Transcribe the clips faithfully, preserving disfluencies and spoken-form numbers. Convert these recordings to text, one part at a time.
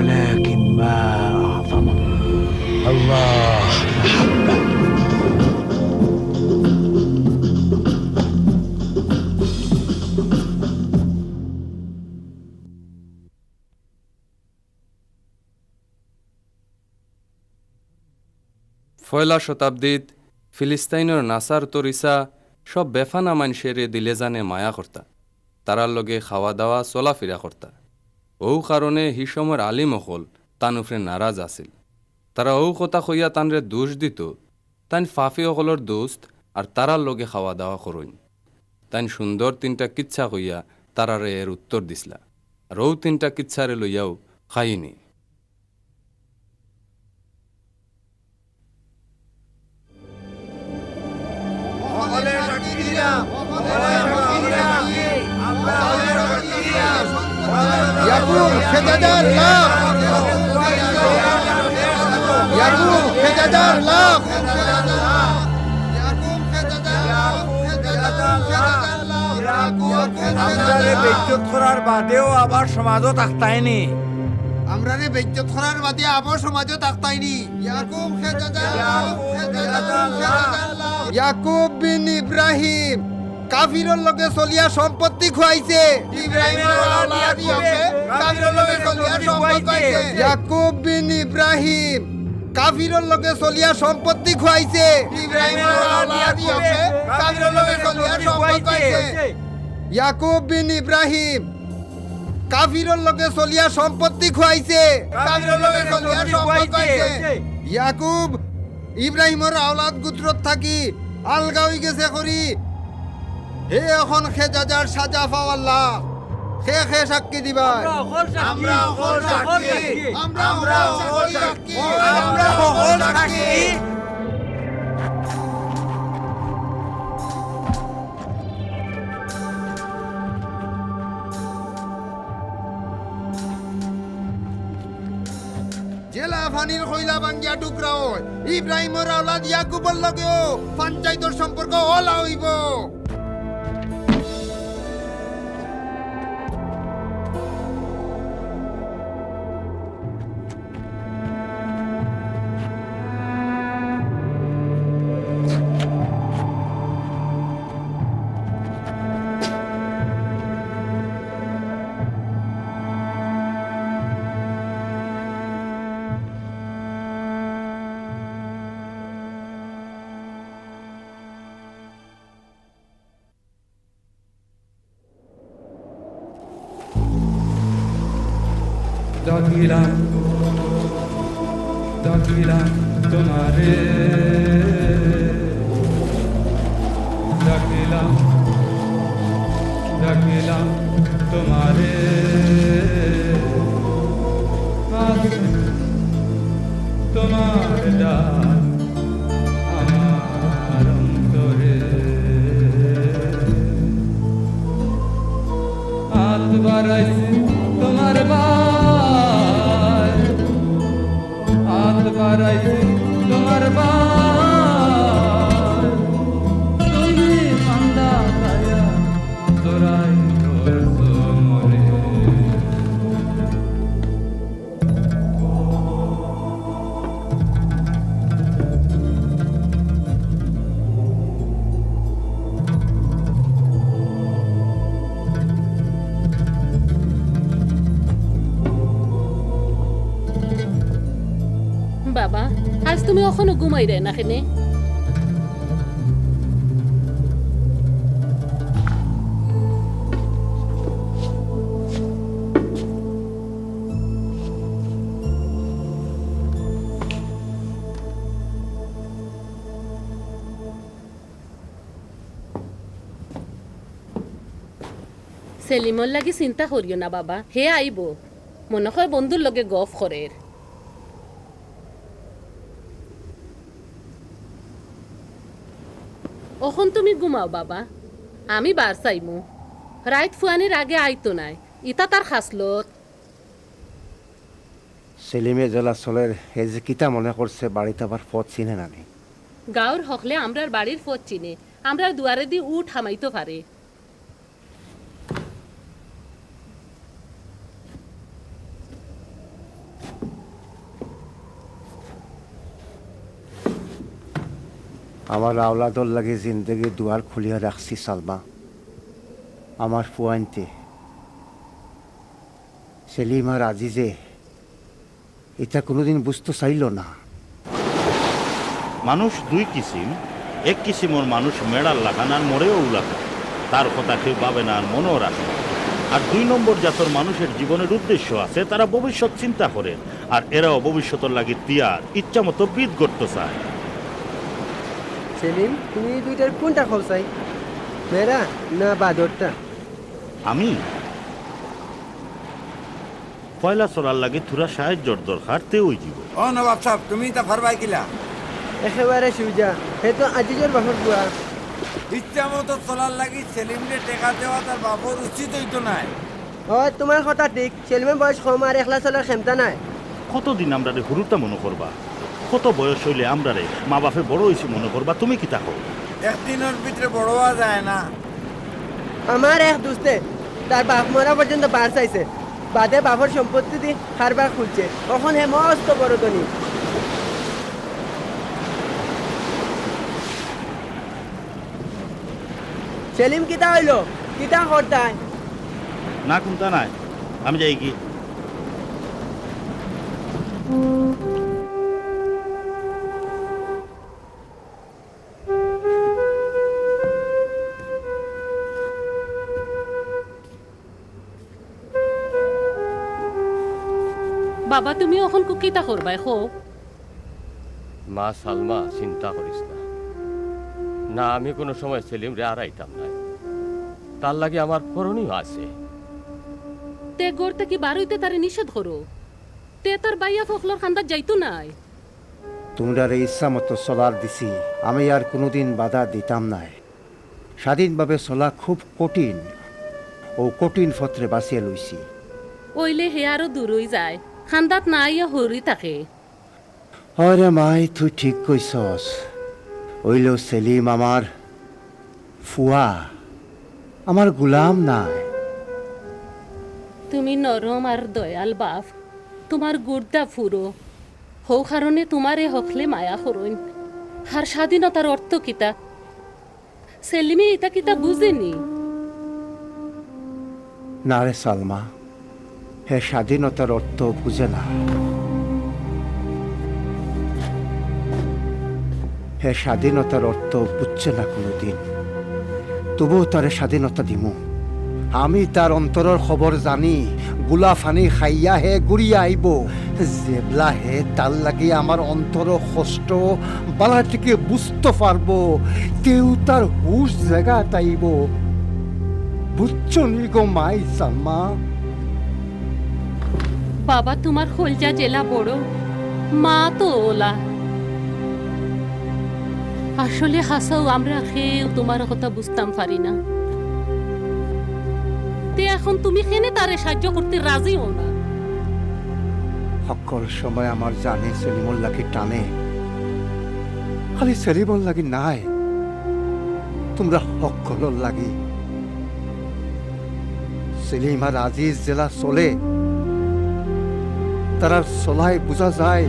ولكن ما أعظمه. الله أحبه. পয়লা শতাব্দীত ফিলিস্তাইনর নাসার তরিসা সব বেফানা মানষেরে দিলে জানে মায়া করতা। তারার লগে খাওয়া দাওয়া, চলাফিরা করতা। অউ কারণে হি সময়র আলিম অকল তান উপরে নারাজ আছিল। তারা অউ কথা কইয়া তানরে দোষ দিত, তাইন পাপী অকলর দোস্ত আর তারার লগে খাওয়া দাওয়া করইন। তাইন সুন্দর তিনটা কিচ্ছা কইয়া তারারে এর উত্তর দিছলা। আর অউ তিনটা কিচ্ছারে লইয়াউ কাহিনী। ইয়াকুব, খেজাজার লাশ। ইয়াকুব, খেজাজার লাশ। আমরারে বেইজ্জত করার বাদেও আবার সমাজো থাকতায়নি। আমরারে বেইজ্জত করার বাদে আবার সমাজো থাকতায়নি। ইয়াকুব, খেজাজার লাশ। ইয়াকুব বিন ইব্রাহিম কাফিরর লগে চলিয়া সম্পত্তি খুয়াইছে। ইব্রাহিমর আওলাদ ইয়াকুবে কাফিরর লগে চলিয়া সম্পদ পাইছে। ইয়াকুব বিন ইব্রাহিম কাফিরর লগে চলিয়া সম্পত্তি খুয়াইছে। ইব্রাহিমর আওলাদ ইয়াকুবে কাফিরর লগে চলিয়া সম্পদ পাইছে। ইয়াকুব বিন ইব্রাহিম কাফিরর লগে চলিয়া সম্পত্তি খুয়াইছে। কাফিরর লগে চলিয়া সম্পদ পাইছে। ইয়াকুব ইব্রাহিমর আওলাদ গোত্রত থাকি আলগা অইগেছে করি। হে অখন খেজাজার সাজা পাওয়াল্লা। কে কে সাক্ষী দিবা? আমরা অকল সাক্ষী। আমরা অকল সাক্ষী। আমরা অকল সাক্ষী। যেলা পানির কইলা ভাঙ্গিয়া টুকরা অয়, ইব্রাহিমর আওলাদ ইয়াকুবর লগেও পঞ্চাইতর সম্পর্ক অলা অইবো। ডাকিলাম, ডাকিলাম তোমারে, ডাকিলাম, ডাকিলাম তোমারে। আজ তোমার ডাক আমার অন্তরে। আত বাড়াইছি তোমার বায়, আত বাড়াইছি তোমার বায়। তুমি কান্দা কায়া জোড়াই করছো মরে। বাবা, আজ তুমি অখনো ঘুমাইরায় না কেনে? সেলিমর লাগি চিন্তা করিও না বাবা, হে আইবো। মনো কয় বন্ধুর লগে গফ করের। অখন তুমি ঘুমাও বাবা, আমি বার চাইমু। রাইত ফুয়ানির আগে আইতো নায়, ইতা তার খাসলত। সেলিমে যেলা চলের, হে যে কিতা মনে করছে, বাড়িত আবার পথ চিনে না নি? গাঁওর হকলে আমরার বাড়ির পথ চিনে, আমরার দুয়ারেদি উট হামাইতো পারে। আমার আওলাদর লাগি জিন্দেগির দুয়ার খুলিয়া রাখছি সালমা। আমার ফুয়াইন্তে সেলিম আর আজিজে ইতা কুনুদিন বুঝতো চাইলো না। মানুষ দুই কিসিম, এক কিসিমর মানুষ মেড়ার লাখান আর মরেও লাখান, তার কথা কেউ ভাবে না আর মনেও রাখে না। আর দুই নম্বর জাতর মানুষের জীবনের উদ্দেশ্য আছে, তারা ভবিষ্যৎ চিন্তা করে, আর এরাও ভবিষ্যতর লাগি তিয়ার, ইচ্ছা মতো বিদ গড়তো চায়। সেলিম, তুমি ই দুইটার কুনটা কও চাই? মেড়া না বাদরটা? আমি পয়লা চলার লাগি থুড়া সাহায্যর দরকার, তে অইযিবো। ও নবাব সাব, তুমি ইতা পারবায় কিলা? একেবারে সুজা, হে তো আজিজর বাপর ফুয়া। ইচ্ছা মতো চলার লাগি সেলিমরে টেকা দেওয়া তার বাপর উচিত অইতো নায়। ও, তুমার কথা ঠিক, সেলিমর বয়স কম আর একলা চলার ক্ষেমতা নাই। কতদিন আমরারে হুরুতা মনো করবা? কত বয়স অইলে আমরারে মা বাপে বড় অইছি মনো করবা? তুমি কিতা কও? একদিনর ভিতরে বড় অওয়া যায় না। আমার এক দুস্তে তার বাপ মরা পর্যন্ত বার চাইছে, বাদে বাপর সম্পত্তি দি কারবার খুলছে, অখন হে মস্ত বড় ধনী। সেলিম, কিতা অইলো? কিতা করতায়? না, কুন্তা নাই, আমি যাইগি। বাবা, তুমি অখন কু-, কিতা করবায়, কও? মা সালমা, চিন্তা করিস না। না, আমি কুনু সময় সেলিমরে আরাইতাম নায়। তার লাগি আমার করণীয় আছে। তে ঘর থাকি বার অইতে তারে নিষেধ করো। তে তার ভাইয়াফ অকলর কান্দাত যাইতো নায়। তুমরারে ইচ্ছা মতো চলার দিছি, আমি আর কুনুদিন বাধা দিতাম নায়। স্বাধীনভাবে চলা খুব কঠিন, অউ কঠিন পথরে বাছিয়া লইছি। অইলে হে আরো দূর অইযায়, কান্দাত না আইয়া হউরি থাকে। অয় রে মাই, তুই ঠিক কইছস। অইলেও সেলিম আমার ফুয়া, আমার গুলাম নায়। তুমি নরম আর দয়াল বাপ, তুমার গুর্দা ফুরো, হউ কারণে তুমারে হকলে মায়া করইন। আর স্বাধীনতার অর্থ কিতা? সেলিমে ইতা কিতা বুঝেনি? না রে সালমা, হে স্বাধীনতার অর্থ বুঝে না। হে স্বাধীনতার অর্থ বুঝছে না কুনুদিন। তবুও তারে স্বাধীনতা দিমু। আমি তার অন্তরর খবর জানি। গুলা পানি খাইয়া হে ঘুরিয়া আইবো। যেবলা হে তার লাগি আমার অন্তরর কষ্ট বালা থাকি বুঝতো পারবো, তেউ তার হুশ জাগাত আইবো। বুঝছো নি গো মাই সালমা? বাবা, তুমার কইলজা যেলা বড়, মা তো অউলা। আসলে হাছাউ আমরা কেউ তুমার কথা বুঝতাম পারি না। তে অখন তুমি কেনে তারে সাইয্য করতে রাজি অও না? হক্কল সময় আমার জানে সেলিমর লাগি টানে, খালি সেলিমর লাগি নায়, তুমরা হক্কলর লাগি। সেলিম আর আজিজ যেলা চলে, তারার চলায় বুঝা যায়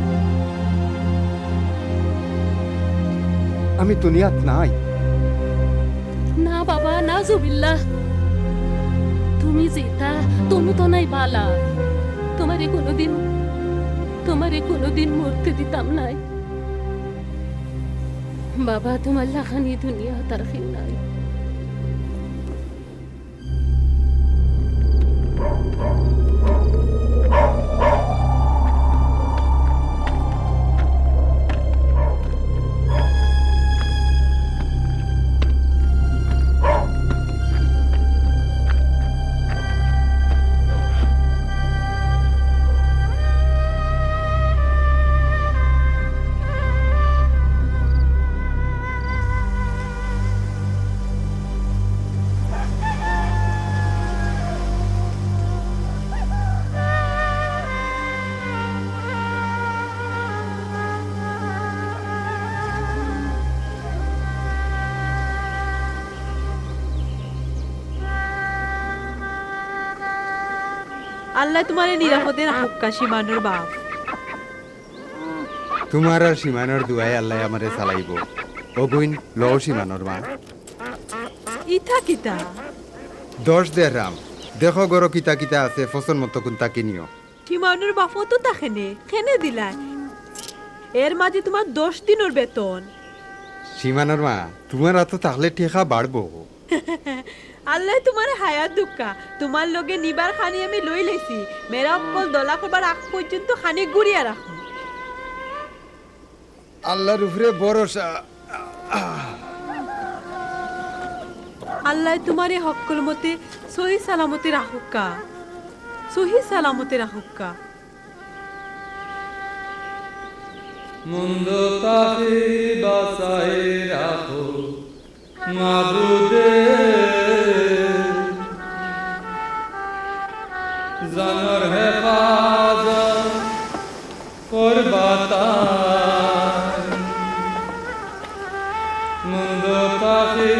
আমি দুনিয়াত নাই। না বাবা, নাউজুবিল্লাহ। তুমি যেতা, তনু তো নাই বালা। তুমারে কুনুদিন, তুমারে কুনুদিন মরতে দিতাম নায়। বাবা, তুমার লাখান ই দুনিয়াত আর কেউ নাই। আল্লায় তুমারে নিরাপদে রাখউক্কা, সীমানর বাপ। তুমার আর সীমানর দোয়ায় আল্লায় আমারে চালাইবো। অগুইন লও সীমানর মা। ইতা কিতা? দশ দেরাম। দেখো ঘরো কিতা কিতা আছে, পছন্দ মতো কুনতা কিনিও। সীমানর বাপ অত তা কেনে, কেনে দিলায়? এর মাঝে তুমার দশ দিনর বেতন। সীমানর মা, তুমার আতো থাকলে টেকা বাড়বো। আল্লায় তুমারে হায়াত দেউক্কা, তুমার লগে নিবার খানি আমি লইলাইছি। মেড়া অকল দলা করবার আগ পর্যন্ত খানি ঘুরিয়া রাখমু। আল্লার উপরে ভরসা। আল্লায় তুমারে হক্কল মতে সহি সালামতে রাখউক্কা, সহি সালামতে রাখউক্কা। মন্দ থাকি বাচাই রাখো মাবুদে, জানর হেফাজত করবা তাই। মন্দ থাকি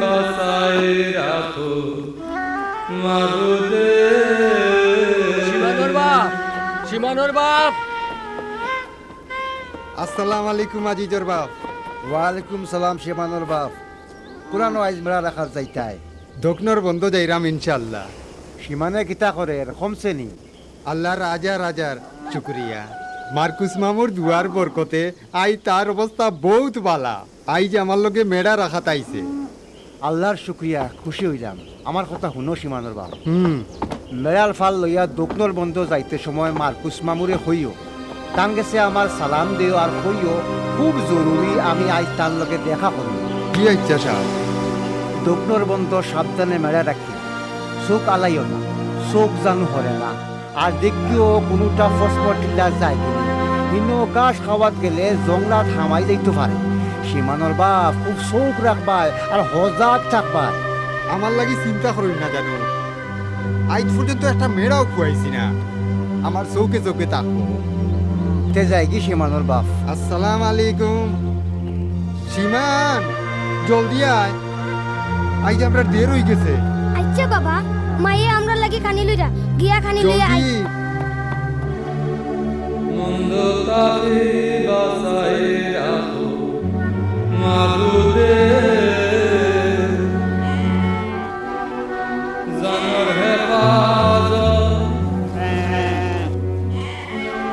বাচাই রাখো মাবুদে। সীমানর বাপ, সীমানর বাপ। আসসালামু আলাইকুম আজিজর বাপ। ওয়ালাইকুম সালাম সীমানর বাপ। কুনানো আইজ মেড়া রাখাত যাইতায়? দক্ষিণর বন্দো যাইরাম ইনশাআল্লাহ। সীমানে কিতা করের, কমছে নি? আল্লার হাজার হাজার শুকরিয়া। মার্কুস মামুর দোয়ার বরকতে আইজ তার অবস্থা বউত বালা। আইজ আমার লগে মেড়া রাখাত আইছে। আল্লার শুকরিয়া, খুশি অইলাম। আমার কথা হুনো সীমানর বাপ। হুম। মেড়ার ফাল লইয়া দক্ষিণর বন্দো যাইতে সময় মার্কুস মামুরে কইও, তান গেছে আমার সালাম দিও আর কইও, খুব জরুরি আমি আইজ তান লগে দেখা করি। জি আচ্ছা সাব। দক্ষিণর বন্দো সাবধানে মেড়া রাখি, চউখ আলাইও না, চউখ জানু হরে না। আর দেখিও কুনুটা ফসফস টিলা যায় কিনি। ইনো ঘাস খাওয়াত গেলে জংলাত হামাই যাইতো পারে। সীমানর বাপ খুব চউখ রাখবায় আর হজাগ থাকবায়। আমার লাগি চিন্তা করইন না জানু। আইজ পর্যন্ত একটা মেড়াও খুয়াইছি না। আমার চউখে চউখে থাকবো। তে যাইগি সীমানর বাপ। আসসালামু আলাইকুম। সীমান, জলদি আয়। আইজ আমরার দের অইগেছে। আচ্ছা বাবা, মায়ে আমরার লাগি খানি লইরা, গিয়া খানি লইয়া আই। জলদি। মন্দ থাকি বাচাই রাখো মাবুদে, জানর হেফাজত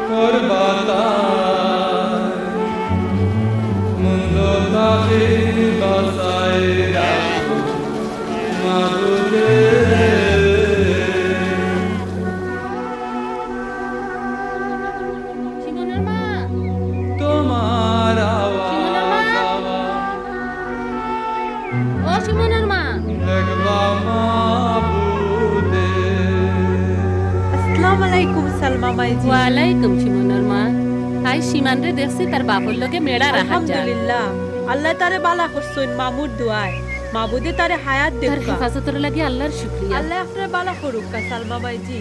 করবা তাই। মন্দ থাকি বাচাই রাখো মাবুদে। সীমানর মা। তোমার আওয়াজ শিমুলর মা। আমার। ও শিমুলর মা। দেখবা মাবুদে। আসসালামু আলাইকুম সালমা মাইজি। ওয়ালাইকুম শিমুলর মা। আইজ সীমানরে দেখছি তার বাপর লগে মেড়া রাখাত যার। আলহামদুলিল্লাহ, আল্লায় তারে বালা করছইন মামুর দোয়ায়। মাবুদে তারে হায়াত দেউক্কা। তার হেফাজতর লাগি আল্লার শুকরিয়া। আল্লায় আপনারে বালা করউক্কা সালমা মাইজি।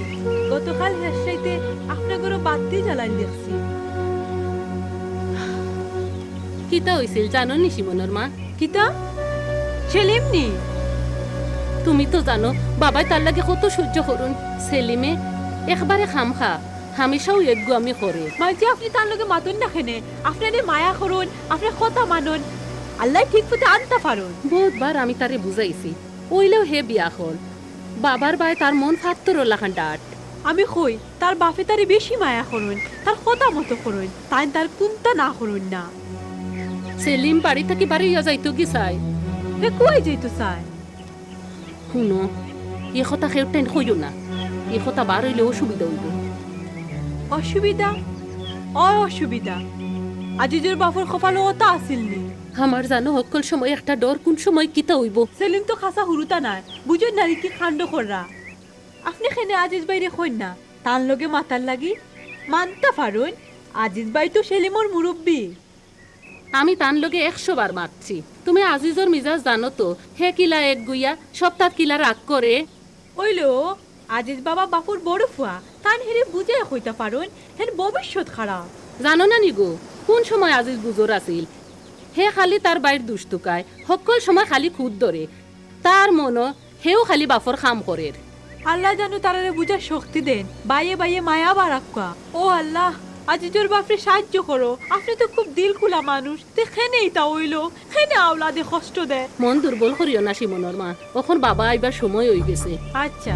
গতকাল হেষ রাইতে আপনার ঘরো বাত্তি জ্বালাইল দেখছি। কিতা অইছিল জানো নি শিমুলর মা? কিতা? সেলিম নি? তুমি তো জানো, বাবায় তার লাগি কত সইজ্য করইন। সেলিমে একবারে খামখা, হামেশাউ এগুয়ামি করে। মাইজি, আপনে তার লগে মাতইন না কেনে? আপনারে মায়া করইন, আপনার কথা মানইন। আল্লায় ঠিক পথে আনতা পারইন। বউতবার আমি তারে বুঝাইছি, অইলেও হে বেআক্কল। বাবার বায় তার মন ফাত্তরর লাখান ডাট। আমি কই, তার বাপে তারে বেশি মায়া করইন, তার কথা মতো করইন, তাইন তার কুন্তা না করইন না। সেলিম বাড়ি থাকি বারইয়া যাইতোগি চায়। হে কুয়াই যাইতো চায়? হুনো, ই কথা কেউর ঠাইন কইও না। ই কথা বার অইলে অসুবিধা অইবো। অসুবিধা? অয় অসুবিধা। আজিজর বাপর কপালো অতা আছিল নি? আমার জানো হক্কল সময় একটা ডর, কুন সময় কিতা অইবো। সেলিম তো খাসা হুরুতা নায়, বুঝইন না নি কি কাণ্ড কররা। আপনে কেনে আজিজ ভাইরে কইন না, তান লগে মাতার লাগি? মানতা পারইন, আজিজ ভাই তো সেলিমর মুরব্বি। আমি তান লগে একশো বার মাতছি। তুমি আজিজর মিজাজ জানো তো, হে কিলা এগুয়া, সবতাত কিলা রাগ করে। অইলেও আজিজ বাবা বাপর বড় ফুয়া, তান হেরে বুঝাইয়া কইতা পারইন, হের ভবিষ্যৎ খারাপ। জানো না নি গো, কুন সময় আজিজ বুঝর আছিল? হে খালি তার ভাইর দুষ তুকায়, হক্কল সময় খালি খুদ ধরে। তার মনো হেউ খালি বাপর কাম করের। আল্লায় জানু তারারে বুঝার শক্তি দেইন, ভাইয়ে ভাইয়ে মায়া বাড়াউক্কা। ও আল্লাহ, আজিজর বাফরে সাইয্য করো, আপনে তো খুব দিলখুলা মানুষ, তে কেনে ইতা অইলো, কেনে আওলাদে কষ্ট দেয়। মন দুর্বল করিও না শিমনর মা, অখন বাবা আইবার সময় অইগেছে। আচ্ছা।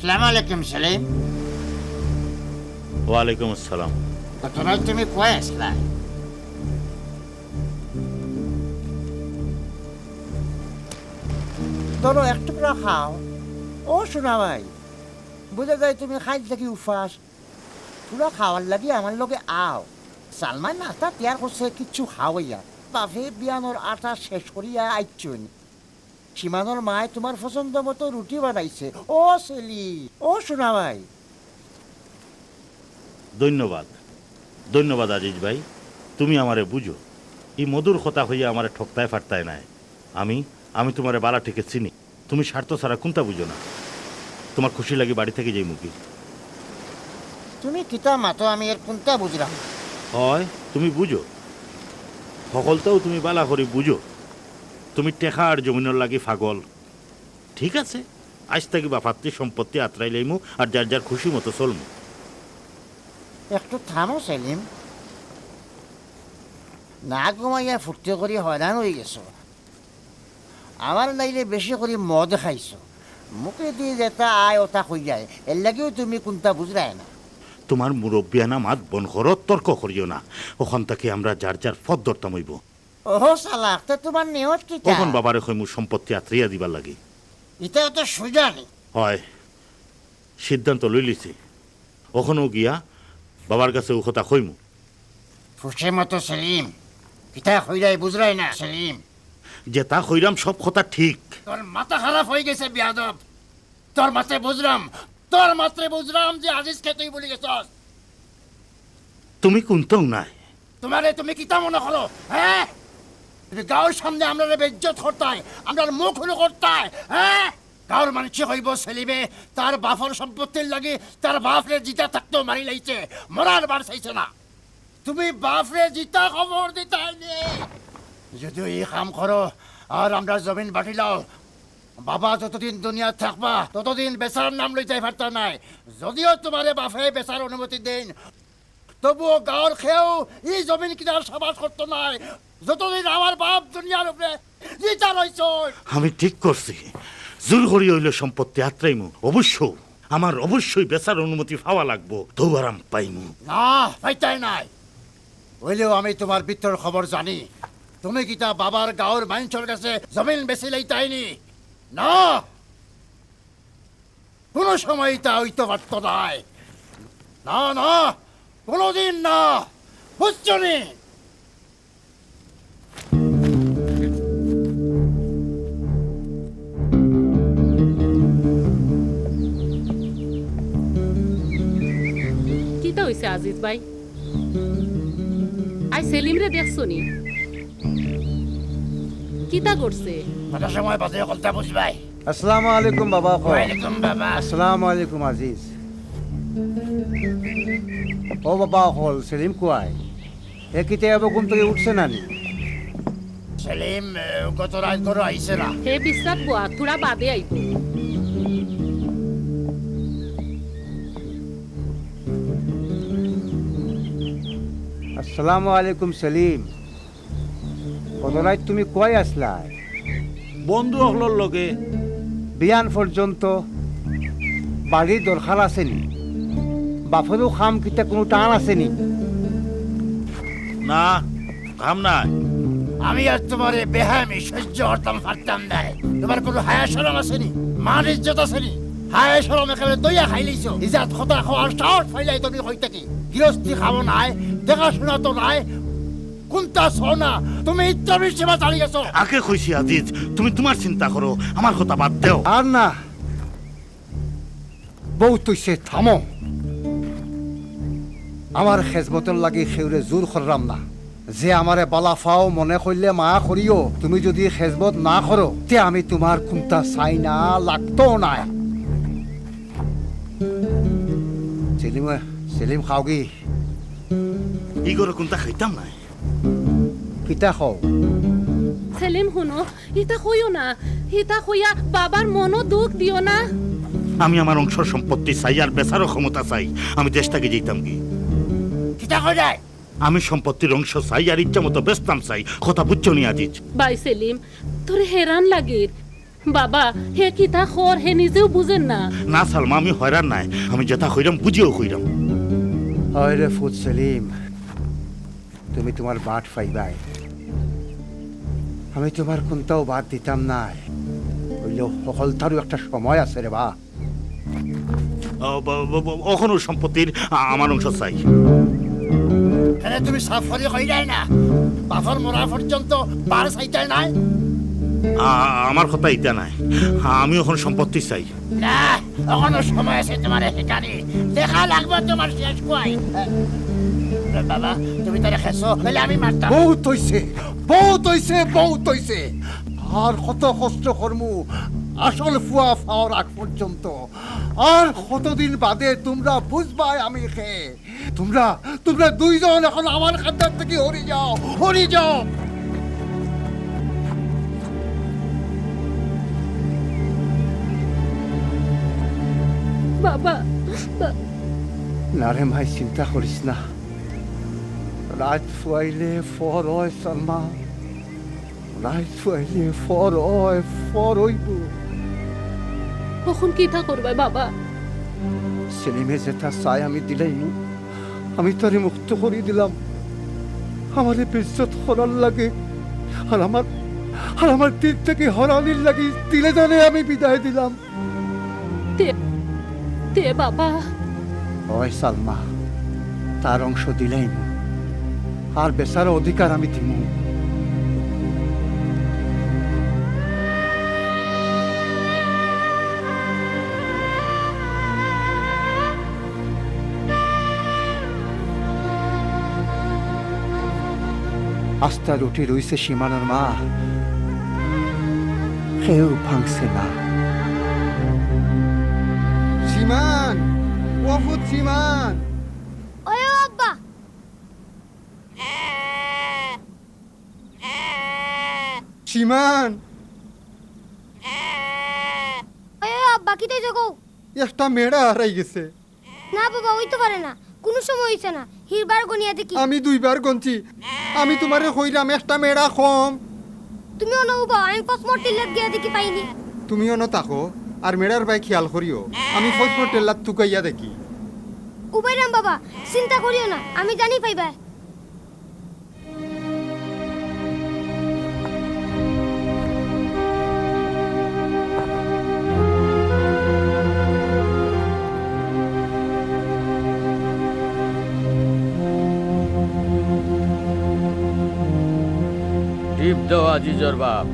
আসসালামু আলাইকুম সেলিম। ওয়ালাইকুম আসসালাম। তো তোরা তুমি কই আসলা? ধরো এক টুকরা খাও। ও সোনা ভাই, বুঝা যায় তুমি খাইল থাকি উপাস। থুড়া খাওয়ার লাগি আমার লগে আও। সালমান নাস্তা তৈয়ার করছে, কিচ্ছু খাওয়াইয়া। বাফে বিয়ানর আটা শেষ করিয়া আইছইন। সীমানর মায় তোমার পছন্দ মতো রুটি বানাইছে। ও সেলি, ও সোনা ভাই। ধন্যবাদ, ধন্যবাদ আজিজ ভাই, তুমি আমারে বুঝো। ই মধুর কথা কইয়া আমারে ঠকতায় ফারতায় নায়। আমি, আমি তোমারে বালা ঠিকে চিনি। তুমি স্বার্থ ছাড়া কুন্তা বুঝো না। তোমার খুশি লাগি বাড়ি থাকি যাইমুগি। তুমি কিতা মাতো আমি এর কুন্তা বুঝরাম? অয়, তুমি বুঝো। হকলতাউ তুমি বালা করি বুঝো। তুমি টেকা আর জমিনর লাগি পাগল। ঠিক আছে, আইজ থাকি বাফাত্তি সম্পত্তি আতরাই লাইমু আর যার যার খুশি মতো চলমু। একটু থামো সেলিম। না ঘুমাইয়া ফুর্তি করি হয়রান অইগেছো। আমার নাইলে বেশি করি মদ খাইছো। মুখেদি যেতা আয় অতা কইযায়, এর লাগিউ তুমি কুন্তা বুঝরায় না। তোমার মুরব্বিয়ানা মাত বন্ধ করো, তর্ক করিও না। অখন থাকি আমরা যার যার পথ ধরতাম অইবো। ওহো চালাক, তে তোমার নিয়ত কিতা? অখন বাবারে কইমু সম্পত্তি আতরাইয়া দিবার লাগি। ইতা অত সুজা নি? অয়, সিদ্ধান্ত লইলিছি। অখনউ গিয়া বাবার কাছে অউ কথা কইমু। খুশি মতো সেলিম, কিতা কইরায় বুঝরায় না সেলিম? যেতা কইরাম সব কথা ঠিক। তোর মাথা খারাপ অইগেছে বেয়াদব। তোর মাতে বুঝরাম, তোর মাতে বুঝরাম যে আজিজকে তুই ভুলি গেছস। তুমি কুন্তাউ নায়। তোমারে তুমি কিতা মনো করো, হে? তুমি গাউর সামনে আমরারে বেইজ্জত করতায়, আমরার মুখ হুরু করতায়, হে? গাউর মানষে কইবো সেলিমে তার বাফর সম্পত্তির লাগি তার বাফরে জিতা থাকতেউ মারিলাইছে, মরার বার চাইছে না। তুমি বাফরে জিতা খবর দিতায় নি। যুদি ই কাম করো আর আমরার জমিন বাটিলাও, বাবা যতদিন দুনিয়াত থাকবা, ততদিন বেচার নাম লইতায় পারতা নায়। যুদিও তোমারে বাফে বেচার অনুমতি দেইন, তবুও গাউর কেউ ই জমিন কিনার সাবাস করতো নায়, যতদিন আমার বাফ দুনিয়ার উপরে জিতা রইছইন। আমি ঠিক করছি, জুর করি অইলেও সম্পত্তি আতরাইমু। অবশ্য, আমার অবশ্যই বেচার অনুমতি পাওয়া লাগবো, তউ আরাম পাইমু। না, পাইতায় নায়। অইলেও আমি তোমার ভিতরর খবর জানি। তুমি কিতা বাবার গাউর মানষর কাছে জমিন বেচিলাইতায় নি? না, কুনু সময় ইতা অইতো পারতো নায়। না, না, কুনুদিন না। বুঝছো নি? কিতা অইছে আজিজ ভাই? আইজ সেলিমরে দেখছো নি? কিতা করছে? কত সময় বাদে হকলতা বুঝবায়। আসসালামু আলাইকুম বাবা অকল। ওয়ালাইকুম বাবা। আসসালামু আলাইকুম আজিজ। ও বাবা অকল, সেলিম কুয়ায়? হে কিতা এবার ঘুম থাকি উঠছে না নি? সেলিম, এ, গত রাইত ঘরো আইছে না। হে বিশ্রাত বওয়া, থুড়া বাদে আইবো। আসসালামু আলাইকুম সেলিম। গত রাইত তুমি কুয়ায় আছলায়? বন্ধু অকলর লগে। বিয়ান পর্যন্ত বাড়ির দরকার আছে নি? বাফরও কাম কিতা কুনু টান আছে নি? না, কাম নাই। আমি আর তুমারে বেহায়ামি সইজ্য করতাম পারতাম নায়। তুমার কুনু হায়া শরম আছে নি? মান ইজ্জত আছে নি? হায়া শরম একেবারে দইয়া খাইলাইছো। ইজাত কথা কওয়ার সাহস পাইলায় তুমি কই থাকি? গিরস্তি খাও নায়, দেখাশুনা তো নায়, কুন্তা চও না, তুমি ইত্রামির সীমা ছাড়ি গেছো। আগে কইছি আজিজ, তুমি তুমার চিন্তা করো, আমার কথা বাদ দেও। আর না, বউত অইছে, থামো। আমার খেজমতর লাগি কেউরে জুর কররাম না। যে আমারে বালা পাও মনে করলে মায়া করিও, তুমি যুদি খেজমত না করো, তে আমি তুমার কুন্তা চাই না, লাগতোও নায়। সেলিম, সেলিম খাওগি? ই ঘরো কুন্তা খাইতাম নায়। কিতা কও? সেলিম, হুনো, ইতা কইও না। ইতা কইয়া বাবার মনো দুখ দিও না। আমি আমার অংশর সম্পত্তি চাই আর বেচারও ক্ষমতা চাই। আমি দেশ থাকি যাইতামগি। কিতা কইরায়? আমি সম্পত্তির অংশ চাই আর ইচ্ছা মতো বেচতাম চাই। কথা বুঝছো নি আজিজ? ভাই সেলিম, তোরে হেরান লাগের। বাবা, হে কিতা কর, হে নিজেও বুঝের না। না সালমা, আমি হয়রান নায়। আমি যেতা কইরাম বুঝিয়াউ কইরাম। অয় রে ফুত সেলিম, তুমি তুমার বাট পাইবায়। আমি তুমার কুন্তাও বাদ দিতাম নায়। অইলেও হকলতারও একটা সময় আছে রে বা। অ, ব-, ব-, ব-, অখনও সম্পত্তির আ-, আমার অংশ চাই। কেনে তুমি সাফ করি কইরায় না? বাপর মরা পর্যন্ত বার চাইতায় নায়? আ-, আমার কথা ইতা নায়। আমি অখন সম্পত্তি চাই। না, অখনও সময় আছে তুমারে হিকানি। দেখা লাগবো তুমার শেষ খুয়াই। বাবা, তুমি তারে খেছো, নাইলে আমি মারতাম। বউত অইছে, বউত অইছে, বউত অইছে। আর কত কষ্ট করমু আসল ফুয়া পাওয়ার আগ পর্যন্ত। আর কতদিন বাদে তুমরা বুঝবায় আমি কে। তুমরা, তুমরা দুইজন অখন আমার কান্দার থাকি হরি যাও, হরি যাও। বাবা, বা- না রে মাই, চিন্তা করিস না। রাইত ফুয়াইলে ফর অয় সালমা। রাইত ফুয়াইলে ফর অয়, ফর অইবো। অখন কিতা করবায় বাবা? সেলিমে যেতা চায় আমি দিলাইমু। আমি তারে মুক্ত করি দিলাম। আমারে বেইজ্জত করার লাগি আর আমার, আর আমার দিল থাকি হরানির লাগি দিলে জানে আমি বিদায় দিলাম। তে, তে বাবা। অয় সালমা, তার অংশ দিলাইমু, আর বেচার অধিকার আমি দিমু। আস্তা রুটি রইছে সীমানর মা, কেউ ভাঙছে না। সীমান, ও ফুত সীমান। ওই ও আব্বা। সীমান। ওই ও আব্বা, কিতা অইছে কও? একটা মেড়া হারাই গেছে। না বাবা, অইতো পারে না, কুনু সময় অইছে না। হিরবার গনিয়া দেখি। আমি দুইবার গনছি। আমি তুমারে কইরাম একটা মেড়া কম। তুমি অনো উবাও, আমি ফসমর টিল্লাত গিয়া দেখি পাইনি। তুমি অনো থাকো, আর মেড়ার বায় খিয়াল করিও। আমি ফসমর টিল্লাত তুকাইয়া দেখি। উবাইরাম বাবা, চিন্তা করিও না, আমি জানি পাইবায়। টিপ দেও আজিজর বাপ।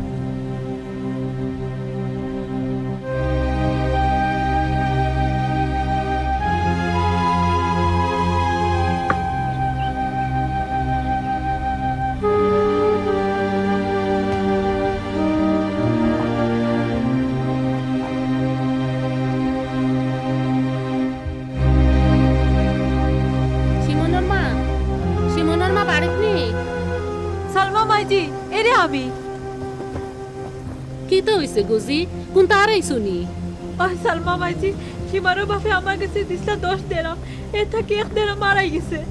শিমনর মা, শিমনর মা বাড়িত নি? সালমা মাইজি, এরে আমি। কিতা অইছে গো জি? কুনতা হারাইছো নি? ওই সালমা মাইজি, সীমানর বাপে আমার গেছে দিছলা দশ দেরাম, এর থাকি এক দেরাম হারাই গেছে।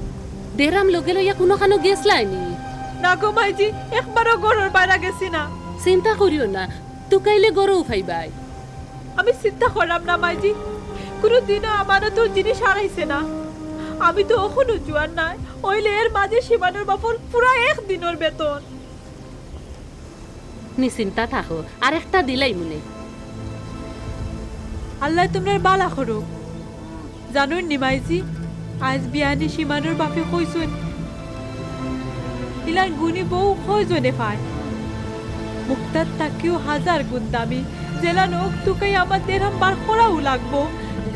দেরাম লগে লইয়া কুনুখানো গেছলায় নি? না গো মাইজি, একবারও ঘরর বাইরা গেছি না। চিন্তা করিও না, তুকাইলে ঘরও পাইবায়। আমি চিন্তা করলাম না মাইজি, কুনু দিনও আমানতর জিনিস হারাইছে না। আমি তো অখনও জুয়ান নায়, অইলে এর মাঝে সীমানর বাপর পুরা এক দিনর বেতন। নিশ্চিন্তা থাকো, আরেকটা দিলাইমুনে। আল্লায় তুমরার বালা করুক। জানইন নি মাইজি, আইজ বিয়ানে সীমানর বাপে কইছইন, ইলার গুণী বউ কয়জনে পায়? মুক্তার থাকিও হাজার গুণ দামি। যেলান অউক তুকাইয়া আমার দেরাম বার করাউ লাগবো।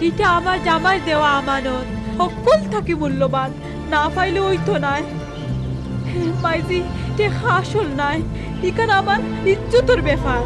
ইটা আমার জামাইর দেওয়া আমানত, হক্কল থাকি মূল্যবান। না পাইলে অইতো নায়। মাইজি, টেকা আসল নায়, ইখান আমার ইজ্জতর ব্যাপার।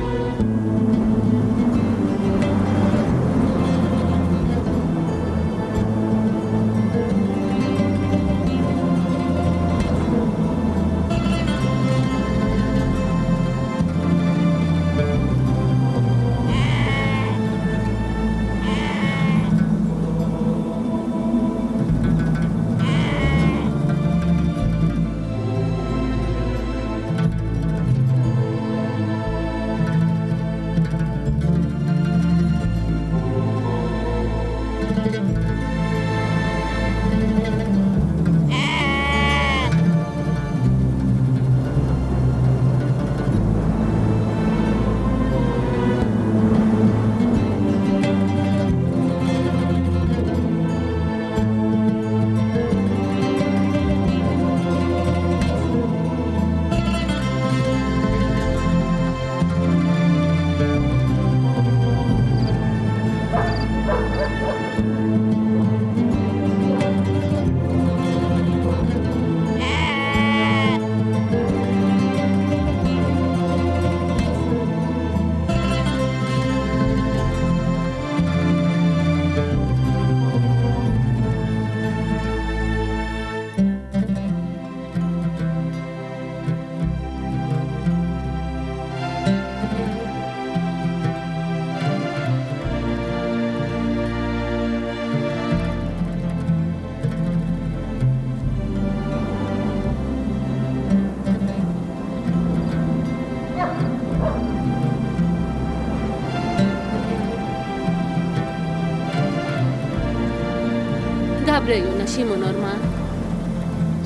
ঘাবড়াইও না সীমানর মা,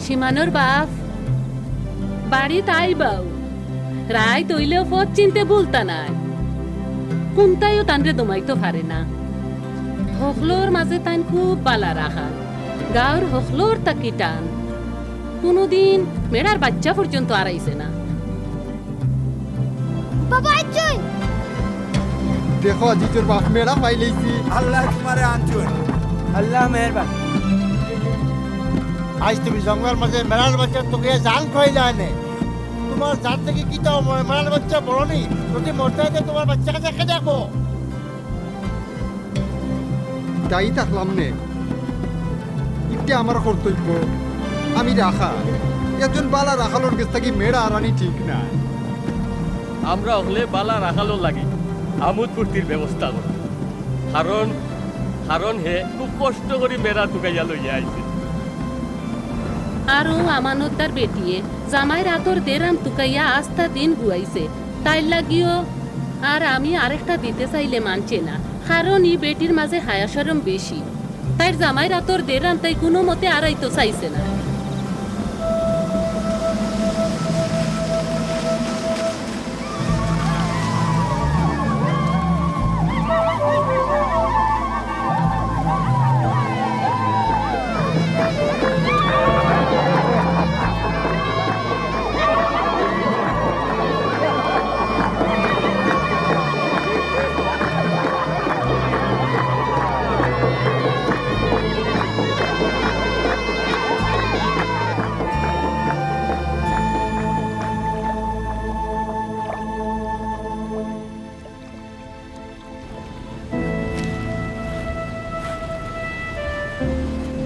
সীমানর বাপ, বাড়িত আইবাউ। রাইত অইলেও পথ চিনতে ভুলতা নায়। কুন্তায়ও তানরে দমাইতো পারে না। হকলর মাঝে তাইন খুব বালা রাখাল। গাউর হকলর তাকি টান। কুনুদিন মেড়ার বাইচ্চা পর্যন্ত আরাইছে না। বাবা, আইছইন। দেখো, আজিজর বাপ মেড়া পাইলাইছি। আল্লায় তুমারে আনছইন। আল্লাহ মেহেরবান। আইজ তুমি জঙ্গলর মাঝে মেড়ার বাইচ্চা তুকাইয়া জান খুয়াইলায় নে। তুমার জাত থাকি কিতা অইবো, মেড়ার বাইচ্চা বড় নি? যদি মরতায় তে তুমার বাইচ্চা কাছে কে দেখবো? দায়ী থাকলাম নে। ইটা আমার কর্তব্য। আমি রাখাল। একজন বালা রাখালর গেছ থাকি মেড়া আরানি ঠিক নায়। আমরা অকলে বালা রাখালর লাগি আমোদ ফুর্তির ব্যবস্থা করমু। কারণ, কারণ হে খুব কষ্ট করি মেড়া তুকাইয়া লইয়া আইছে। আর অউ আমানতদার বেটিয়ে জামাইর আতর দেরাম তুকাইয়া আস্তা দিন গুয়াইছে। তাইর লাগিও আর আমি আরেকটা দিতে চাইলে মানছে না, কারণ ই বেটির মাঝে হায়া শরম বেশি। তাইর জামাইর আতর দেরাম তাই কুনুমতে আরাইতো চাইছে না।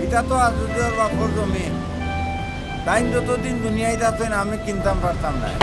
ইটা তো আজুজর বাপর জমিন। তাইন যতদিন দুনিয়াত আছইন, আমি কিনতাম পারতাম নায়।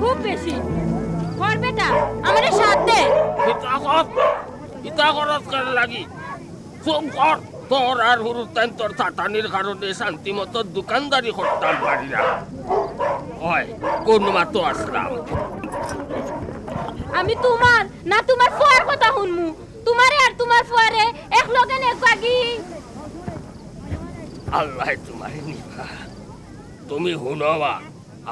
খুব আমারে সাথ দে। ইতা কর, ইতা করস কার লাগি? চুপ কর। তোর আর হুরুতাইন্তর চাটানির কারণে শান্তি মতো দোকানদারি করতাম পারি না। ওই, কোন মাতো আসলাম? আমি তুমার না তুমার ফুয়ার কথা হুনমু? তুমারে আর তুমার ফুয়ারে এক লগে নেক বাগি। আল্লায় তুমারে নিবা। তুমি হুনো বা,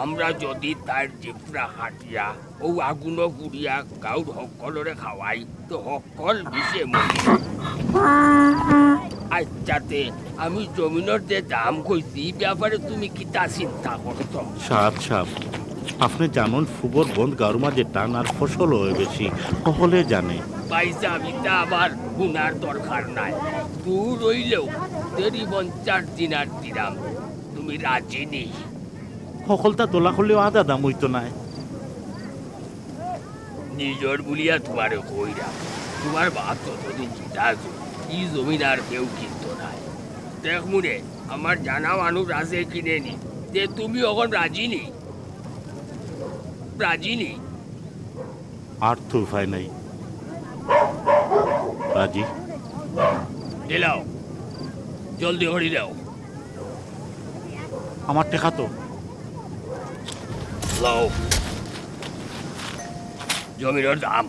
আমরা যুদি তার জিফরা কাটিয়া অউ আগুনো পুড়িয়া গাউর হক্কলরে খাওয়াই, তে হক্কল বিষে মরি। আইচ্ছা তে, আমি জমিনর যে দাম কইছি, ই ব্যাপারে তুমি কিতা চিন্তা করছো? সাব, সাব, আপনে জানইন ফুবর বন্দ গাউর মাঝে টান আর ফসলও অয় বেশি, হকলে জানে। ভাইসাব, ইতা আমার হুনার দরকার নাই। দূর অইলেও দেড়ি পঞ্চাশ দিনার দিরাম। তুমি রাজি নি? হকলতা দলা করলেও আধা দাম অইতো নায়। নিজর বুলিয়া তুমারে কইরাম, তুমার বাপ যতদিন জিন্দা আছইন, ই জমিন আর কেউ কিনতো নায়। দেখমুনে, আমার জানা মানুষ আছে কিনে নি, তে তুমি অখন রাজি নি? রাজি নি? আর তো উপায় নাই। রাজি। দিলাও, জলদি করি দাও। আমার টেকা তো। লও। জমিনর দাম।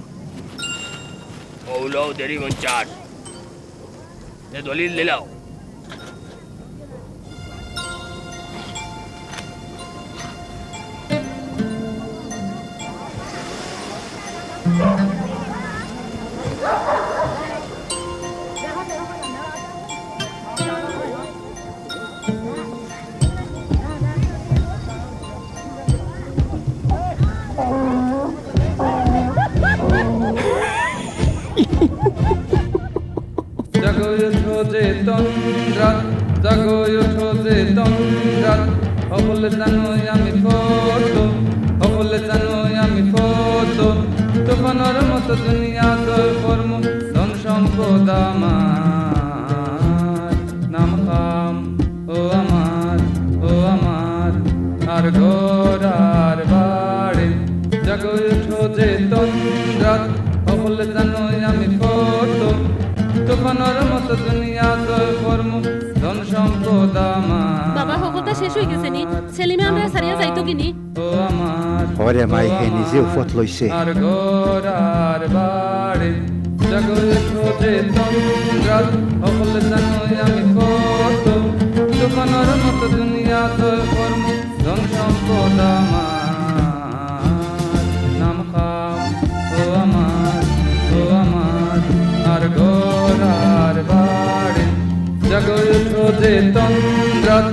অউ লও দেড়ি পঞ্চাশ। তে দলিল দিলাও। জাগো উঠো চেতন রাত, জাগো উঠো চেতন রাত, হকলে জানো আমি কত, হকলে জানো আমি কত, তুফানর মতো দুনিয়া জয় করমু, ধন সম্পদ আমার, নাম খাম ও আমার, ও আমার, আর ঘর আর বাড়ি, জাগো উঠো চেতন রাত, হকলে জানো আমি কত, তুফানর মতো দুনিয়া জয় করমু, ধন সম্পদ আমার। বাবা, হকলতা শেষ অইগেছে নি? সেলিমে আমরারে ছাড়িয়া যাইতো গি নি? ও আমার, ওরে মাই, হে নিজে উপত লইছে। আর ঘর আর বাড়ি, জাগো উঠো চেতন রাত, হকলে জানো আমি কত, তুফানর মতো দুনিয়া জয় করমু, ধন সম্পদ আমার, নাম খাম ও আমার, ও আমার, আর ঘর আর বাড়ি, জাগো উঠো চেতন রাত।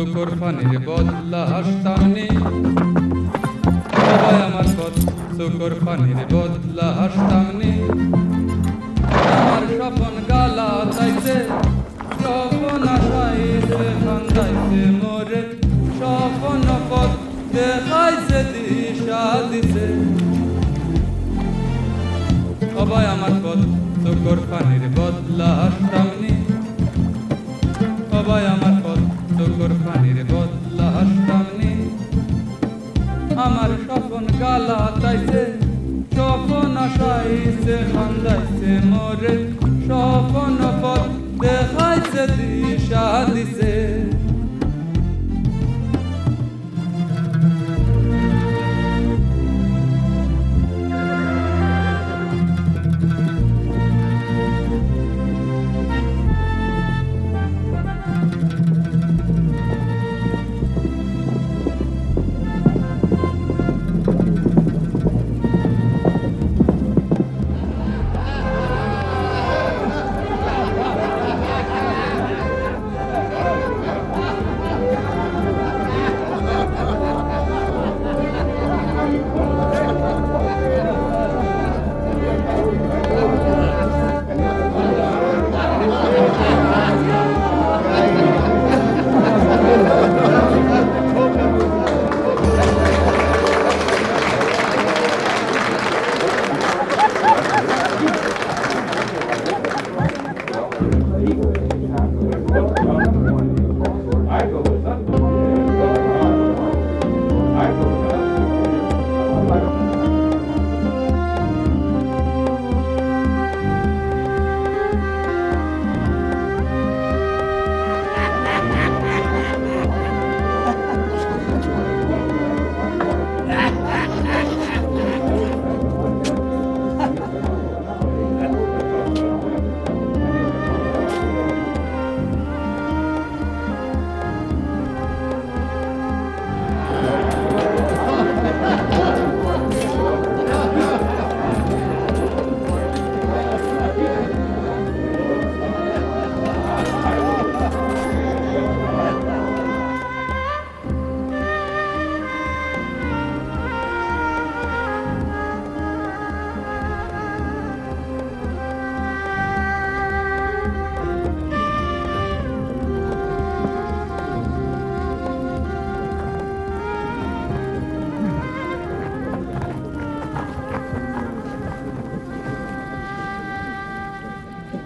চকুর পানির বদলা হাসতাম নি। ও ভাই আমার কত চকুর পানির বদলা হাসতাম নি। আমার স্বপন গালা চাইছে, স্বপন আশাইছে, কান্দাইছে মোরে। স্বপন পথ দেখাইছে, দিশা দিছে। ও ভাই আমার কত চকুর পানির বদলা হাসতাম নি। ও ভাই আমার কত চকুর পানির বদলা হাসতাম নি। আমার স্বপন গালা চাইছে, স্বপন আশাইছে, কান্দাইছে মোরে। স্বপন পথ দেখাইছে, দিশা দিছে।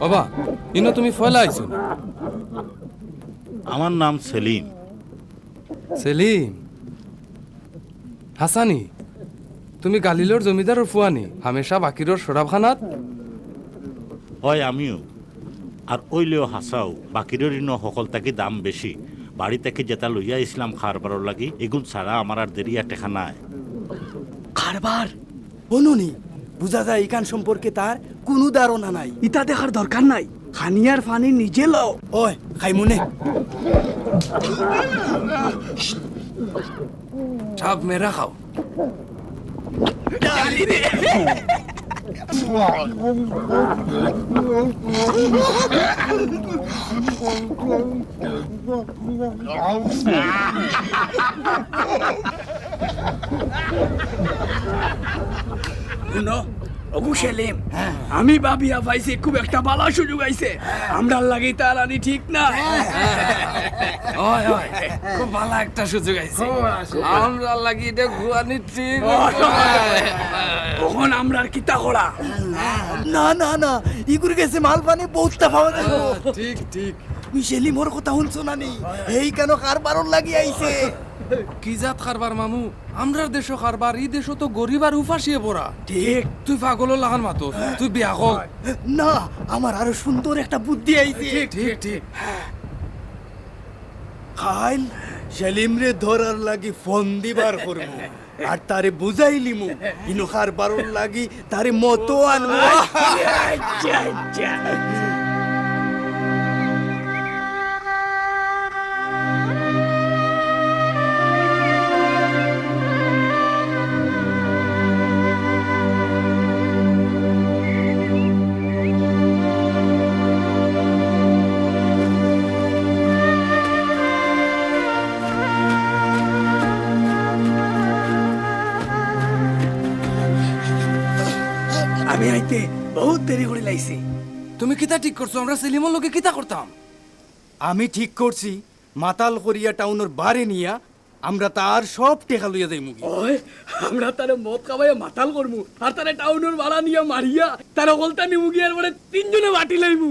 বাবা, ইনো তুমি ফয়লা আইছো নি? আমার নাম সেলিম। সেলিম? হাছানি? তুমি গালিলর জমিদারর ফুয়ানি? হামেশা বাকিরর শরাবখানাত? অয়, আমিও। আর অইলেও হাছাউ, বাকিরর ইনো হকল থাকি দাম বেশি। বাড়ি থাকি যেতা লইয়া আইছলাম কারবারর লাগি, এগুন ছাড়া আমার আর দেরিয়া টেকা নাই। কারবার? হুনো নি, বুঝা যায় ইখান সম্পর্কে তার কুনু ধারণা নাই। ইতা দেখার দরকার নাই, খানি আর ফানি নিজে লও। ওই, খাইমু নে। সাব মেরা খাও। হুনো, ওগু সেলিম, আমি ভাবিয়া পাইছি খুব একটা ভালা সুযোগ আইছে। আমরার লাগি তার আনি ঠিক না। অয়, অয়, খুব ভালা একটা সুযোগ আইছে। খুব ভালা সুযোগ। আমরার লাগি ইটা গুয়ানি ঠিক অয়। অখন আমরার কিতা করা? না, না, না, ইগুর গেছে মাল পানি বউততা পাওয়া যাইবো। ঠিক, ঠিক। তুমি সেলিমর কথা হুনছো না নি? হেই কেনে কারবারর লাগি আইছে। কি জাত কারবার মামু? আমরার দেশো কারবার, ই দেশো তো গরিব আর উপাসিয়ে ভরা। ঠিক। তুই পাগলর লাখান মাতস, তুই বিয়া কর। না, আমার আরো সুন্দর একটা বুদ্ধি আইছে। ঠিক, ঠিক, ঠিক। কাইল সেলিমরে ধরার লাগি ফন্দি বার করমু। আর তারে বুঝাইলিমু, ইনো কারবারর লাগি তারে মতো আনমু। আচ্ছা, আচ্ছা। আইতে বহুত দেরি করি লাইছি। তুমি কিতা ঠিক করছো? আমরা সেলিমর লগে কিতা করতাম? আমি ঠিক করছি, মাতাল করিয়া টাউনর বারে নিয়া আমরা তার সব টেকা লইয়া যাইমুগি। ওই, আমরা তারে মদ খাওয়াইয়া মাতাল করমু, আর তারে টাউনর বারা নিয়া মারিয়া তার হকলতা নিমুগি, আর পরে তিনজনে বাটি লাইমু।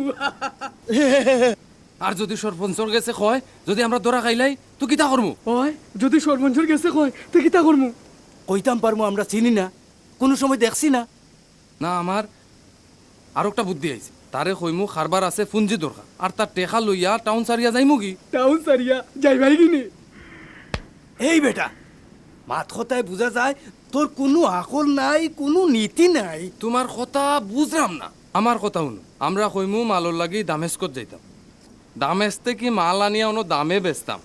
আর যদি সরপঞ্চর গেছে কয়, যদি আমরা ধরা খাইলাই, তো কিতা করমু? ওই, যদি সরপঞ্চর গেছে কয়, তো কিতা করমু? কইতাম পারমু, আমরা চিনি না, কুনু সময় দেখছি না। না, আমার আরোকটা বুদ্ধি আইছে। তারে কইমু কারবার আছে, পুঞ্জি দরকার, আর তার টেকা লইয়া টাউন ছাড়িয়া যাইমুগি। টাউন ছাড়িয়া যাইবায়গি নি? এই বেটা, মাত কথায় বুঝা যায় তোর কুনু আকল নাই, কুনু নীতি নাই। তুমার কথা বুঝরাম না, আমার কথা হুনো। আমরা কইমু মালর লাগি দামেস্কত যাইতাম, দামেস্ক থাকি মাল আনিয়া অনো দামে বেচতাম।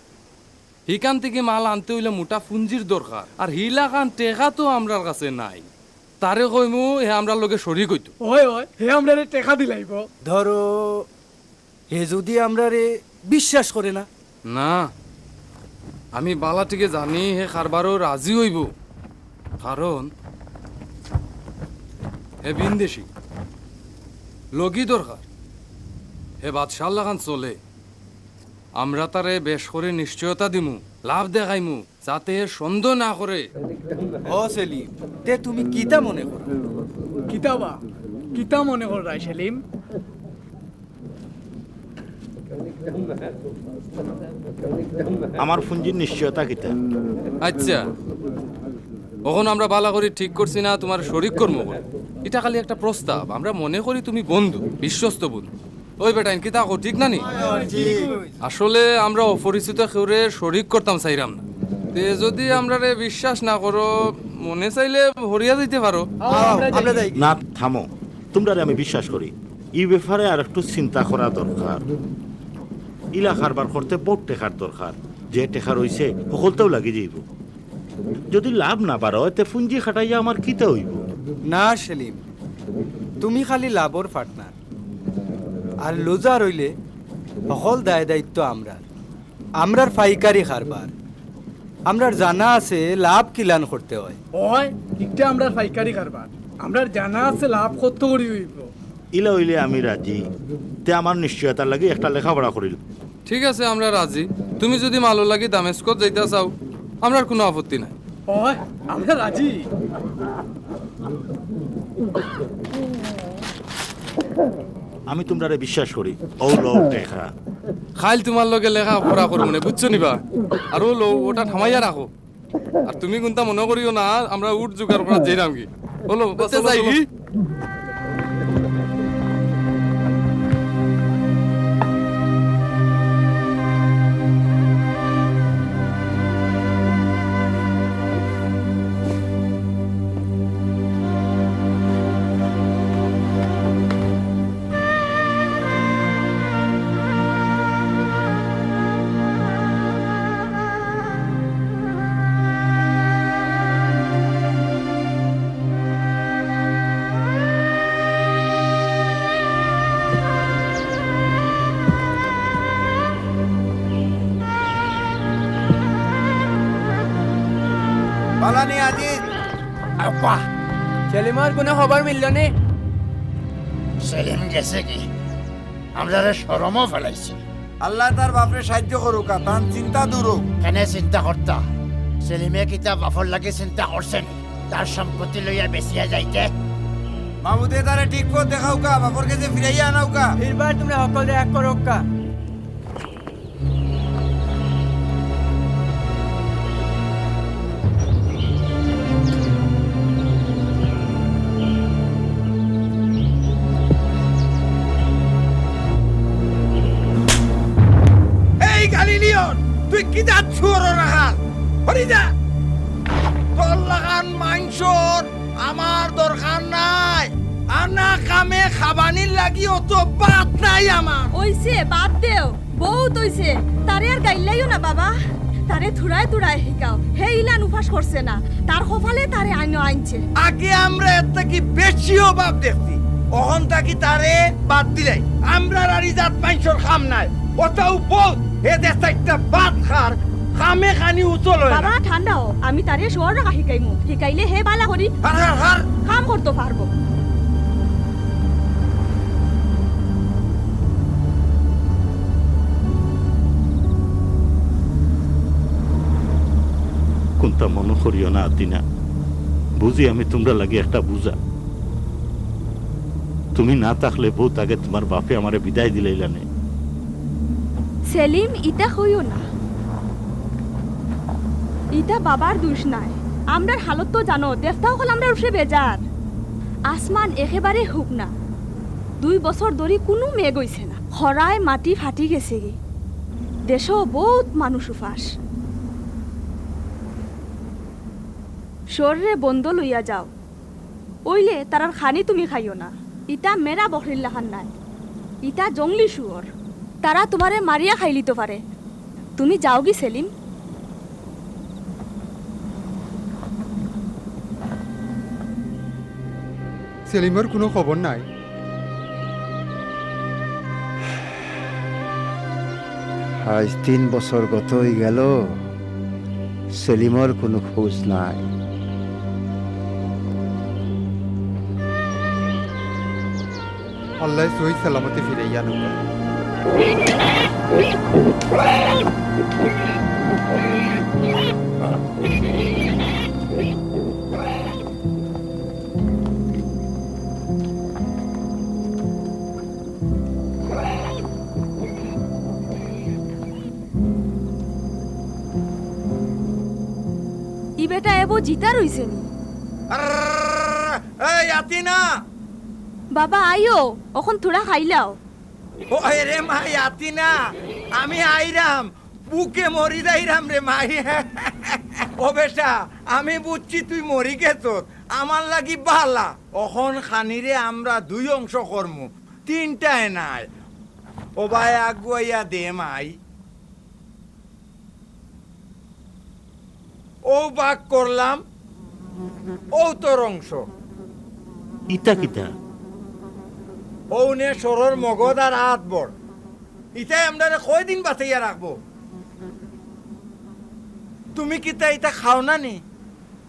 হিকান থাকি মাল আনতে অইলে মোটা পুঞ্জির দরকার, আর হিলাখান টেকা তো আমরার কাছে নাই। তারে কইমু হে আমরার লগে শরিক অইতো। ওই, ওই, হে আমরারে টেকা দিলাইবো। ধরো, হে যদি আমরারে বিশ্বাস করে না? না, আমি বালা ঠিকে জানি হে কারবারও রাজি অইবো, কারণ হে বিনদেশি, লগি দরকার, হে বাদশার লাখান চলে। আমরা তারে বেশ করি নিশ্চয়তা দিমু, লাভ দেখাইমু, যাতে হে সন্দেহ না করে। ও সেলিম, তে তুমি কিতা মনে করো? কিতা বা? কিতা মনে কররায় সেলিম? আমার পুঞ্জির নিশ্চয়তা কিতা? আচ্ছা, অখন আমরা বালা করি ঠিক করছি না তুমার শরিক করমু করি। ইটা খালি একটা প্রস্তাব, আমরা মনে করি তুমি বন্ধু, বিশ্বস্ত বন্ধু। ওই বেটাইন, কিতা কও, ঠিক না নি? আসলে আমরা অপরিচিত কেউরে শরিক করতাম চাইরাম না। তে যদি আমরারে বিশ্বাস না করো, মনে চাইলে হরিয়া যাইতে পারো। না, থামো, তুমরারে আমি বিশ্বাস করি। ই ব্যাপারে আর একটু চিন্তা করা দরকার। ইলা কারবার করতে বউত টেকার দরকার, যে টেকা রইছে হকলতাউ লাগি যাইবো। যদি লাভ না বাড়য়, তে পুঞ্জি খাটাইয়া আমার কিতা অইবো? না সেলিম, তুমি খালি লাভর পার্টনার, আর লুজার অইলে হকল দায় দায়িত্ব আমরার। আমরার পাইকারি কারবার, আমরার জানা আছে লাভ কিলান করতে অয়। অয়, ইটা আমরার পাইকারি কারবার, আমরার জানা আছে লাভ কত করি অইবো। ইলা অইলে আমি রাজি। তে আমার নিশ্চয়তার লাগি একটা লেখাপড়া করিল। ঠিক আছে, আমরা রাজি। তুমি যদি মালর লাগি দামেস্কত যাইতা চাও, আমরার কুনু আপত্তি নাই। অয়, আমরা রাজি। আমি তুমরারে বিশ্বাস করি। অউ লও টেকা। কাইল তুমার লগে লেখাপড়া করমুনে, বুঝছো নি বা? আর অউ লও, অটা থামাইয়া রাখো। আর তুমি কুন্তা মনো করিও না, আমরা উট জোগাড় করাত যাইরামগি। অউ লও, বাচ্চা যাইগি। বালানি আজিজ। আব্বা। সেলিমর কুনু খবর মিললো নি? সেলিম গেছেগি? আমরারে শরমো ফালাইছে। আল্লায় তার বাপরে সাইয্য করুকা, তান চিন্তা দূর অউক। কেনে চিন্তা করতা? সেলিমে কিতা বাপর লাগি চিন্তা করছে নি? তার সম্পত্তি লইয়া বেচিয়া যাইতে? মাবুদে তারে ঠিক পথ দেখাউকা, বাপর গেছে ফিরাইয়া আনাউকা। ইবার তুমরা হকলরে এক করউক্কা। এই গালিলিয়ন, তুই কিতা শুয়োরর আহাল? হরি যা। তোর লাখান মানষর আমার দরকার নাই। আনা কামে খাবানির লাগি অত ভাত নাই আমার। অইছে, বাদ দেও। বউত অইছে, তারে আর গাইল্লাইও না বাবা। তারে থুড়ায় থুড়ায় হিকাও, হে ইলান উপাস করছে না। তার কপালে তারে আইনো আনছে। আগে আমরা এর থাকি বেশি অভাব দেখছি, অখন থাকি তারে বাদ দিলাই। আমরার আর ই জাত মানষর কাম নাই। অতাউ বউত, হে যে চাইরটা ভাত খার, কামে খানি উচল অয় না। বাবা, ঠান্ডা অও, আমি তারে শুয়োর রাখা হিকাইমু, হিকাইলে হে বালা করি হার, হার, হার। কাম করতো পারবো। তা মনো করিও না আতিনা, বুঝি আমি তুমরার লাগি একটা বুঝা। তুমি না থাকলে বউত আগে তুমার বাপে আমারে বিদায় দিলাইলানে। সেলিম, ইতা কইও না। ইতা বাবার দুষ নায়। আমরার হালত তো জানো, দেবতা অকল আমরার উপরে বেজার। আসমান একেবারে হুকনা। দুই বছর ধরি কুনু মেঘ অইছে না। খরায় মাটি ফাটি গেছেগি। দেশো বউত মানুষ উপাস। শুয়ররে বন্দো লইয়া যাও। অইলে তারার খানি তুমি খাইও না। ইতা মেরা বকরির লাখান নায়। ইতা জংলি শুয়র। তারা তুমারে মারিয়া খাইলিতো পারে। তুমি যাওগি সেলিম। সেলিমর কুনু খবর নাই। আইজ তিন বছর গত অইগেলো, সেলিমর কুনু খোঁজ নাই। আল্লায় সহি সালামতে ফিরাইয়া আনুক। ই বেটা এবো জিতা রইছে নি? আরর, এই আতিনা! বাবা আইও, অখন থুড়া খাইলাও। ও এরে মাই আতিনা, আমি আইরাম, ভুকে মরি যাইরাম রে মাই। ও বেটা, আমি বুঝছি তুই মরি গেছত, আমার লাগি বালা। অখন খানিরে আমরা দুই অংশ করমু, তিনটায় নায়। ও ভাই আগুয়াইয়া দে মাই। অউ ভাগ করলাম, অউ তোর অংশ। ইতা কিতা? অউ নে শুয়রর মগজ আর আতবর। ইতায় আমরারে কয়দিন বাঁচাইয়া রাখবো? তুমি কিতা ইতা খাও না নি?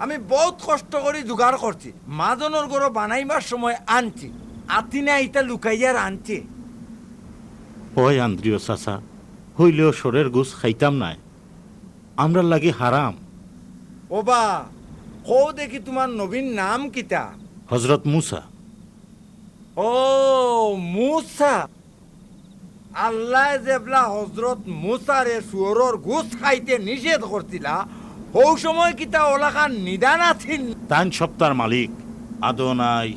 আমি বউত কষ্ট করি জুগাড় করছি, মাজনর ঘরো বানাইবার সময় আনছি। আতিনা ইতা লুকাইয়া রানছে। অয় আন্দ্রিও চাচা, অইলেও শুয়রর গুস খাইতাম নায়, আমরার লাগি হারাম। ওবা, কও দেখি তুমার নবীর নাম কিতা? হজরত মুসা। ও মুসা, আল্লায় যেবলা হজরত মুসারে শুয়রর গুস খাইতে নিষেধ করছিলা, হউ সময় কিতা অলাখান নিদান আছিল? তাইন সবতার মালিক, আদোনাই।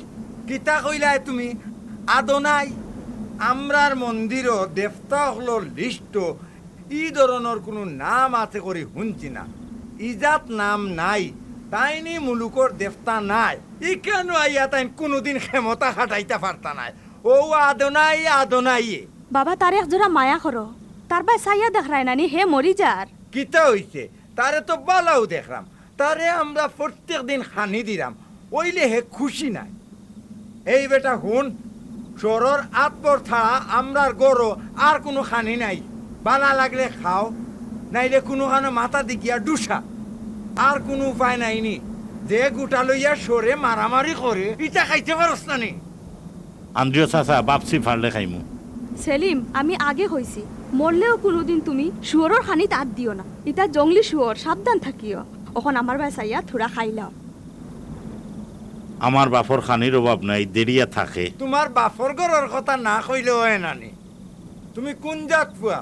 কিতা কইলায় তুমি? আদোনাই? আমরার মন্দিরো দেবতা অকলর লিস্টো ই ধরনর কুনু নাম আছে করি হুনছি না। ইজাত নাম নাই, তাইন ই মুলুকর দেবতা নায়। ইকানো আইয়া তাইন কুনুদিন ক্ষেমতা খাটাইতা পারতা নায়। অউ আদোনাই, আদোনাইয়ে। বাবা, তারে এক জুড়া মায়া করো। তার বায় চাইয়া দেখরায় না নি, হে মরি যার। কিতা অইছে? তারে তো বালাউ দেখরাম। তারে আমরা প্রত্যেক দিন খানি দিরাম, অইলে হে খুশি নায়। এই বেটা হুন, শুয়রর আতবর ছাড়া আমরার ঘরো আর কুনু খানি নাই। বালা লাগলে খাও, নাইলে কুনুখানো মাথা দি গিয়া ডুসা। আর কুনু উপায় নাই নি? যে গুটা লইয়া শুয়রে মারামারি করে, ইতা খাইতে পারস না নি? আন্দ্রিও চাচা, বাপসি ফারলে খাইমু। সেলিম, আমি আগে কইছি, মরলেও কুনুদিন তুমি শুয়রর খানিত আত দিও না। ইতা জংলি শুয়র, সাবধান থাকিও। অখন আমার বায় চাইয়া থুড়া খাইলাও। আমার বাপর খানির অভাব নাই, দেরিয়া থাকে। তুমার বাপর ঘরর কথা না কইলে অয় না নি? তুমি কুন জাত পুয়া?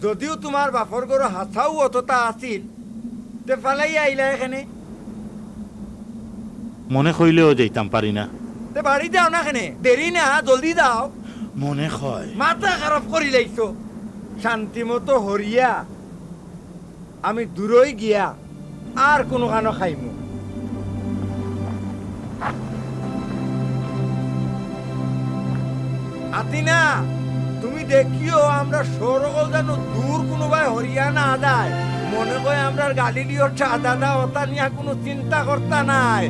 যদিও তুমার বাপর ঘরো হাছাউ অততা আছিল, তে ফালাইয়া আইলায় কেনে? মনে কইলেও যাইতাম পারি না। তে বাড়ি যাও না কেনে? দেরি না, জলদি যাও। মনে কয়। মাথা খারাপ করিলাইছো। শান্তি মতো হরিয়া আমি দূরই গিয়া আর কুনুখানো খাইমু। আতিনা, তুমি দেখিও আমরা শুয়র অকল যেন দূর কুনুবায় হরিয়া না যায়। মনে কয় আমরার গালিলিওর চাঁদাদা অতা নিয়া কুনু চিন্তা করতা নায়।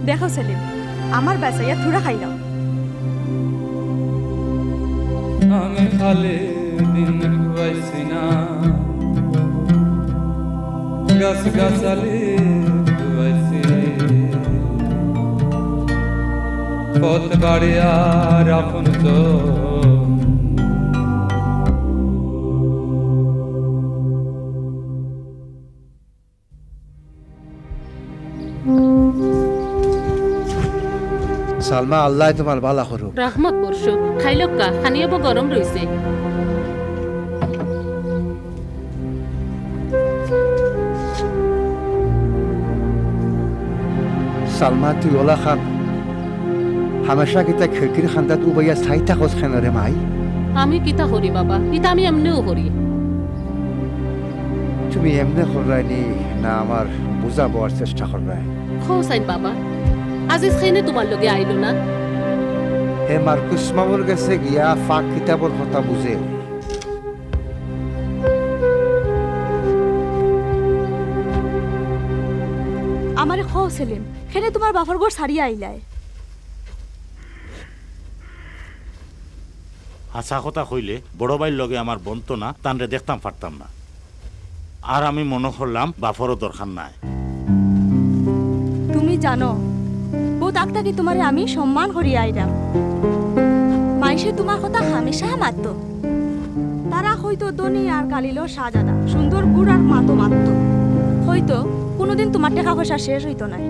দেখো সেলিম, আমার বায় চাইয়া থুড়া খাইলাও। আমি খালি দিন খুয়াইছি না, গাছ গাছালি খুয়াইছি, পথ বাড়ি আর আপন জন সালমা, আল্লায় তুমার বালা করুক। রহমত বর্ষ। খাইলক্কা, খানি অবো গরম রইছে। সালমা, তুই অলাখান হামেশা কিতা খিড়কির কান্দাত উবাইয়া চাই থাকস কেনে রে মাই? আমি কিতা করি বাবা, ইতা আমি এমনেউ করি। তুমি এমনে কররায়নি না আমার বুঝাবার চেষ্টা কররায়? কও চাইন বাবা, আজিজ কেনে তুমার লগে আইলো না? হে মার্কুস মামুর গেছে গিয়া পাক কিতাবর কথা বুঝে। আমারে কও সেলিম, কেনে তুমার বাফর ঘর ছাড়িয়া আইলায়? হাছা কথা কইলে, বড় ভাইর লগে আমার বনতো না, তানরে দেখতাম পারতাম না। আর আমি মনো করলাম, বাফরও দরকার নাই। তুমি জানো, বউত আগ থাকি তুমারে আমি সম্মান করি আইরাম। মাইনষে তুমার কথা হামেশা মাততো। তারা কইতো ধনী আর গালিলর শাহজাদা, সুন্দর ঘুড়ার মাতো মাততো। কইতো, কুনুদিন তুমার টেকা পয়সা শেষ অইতো নায়।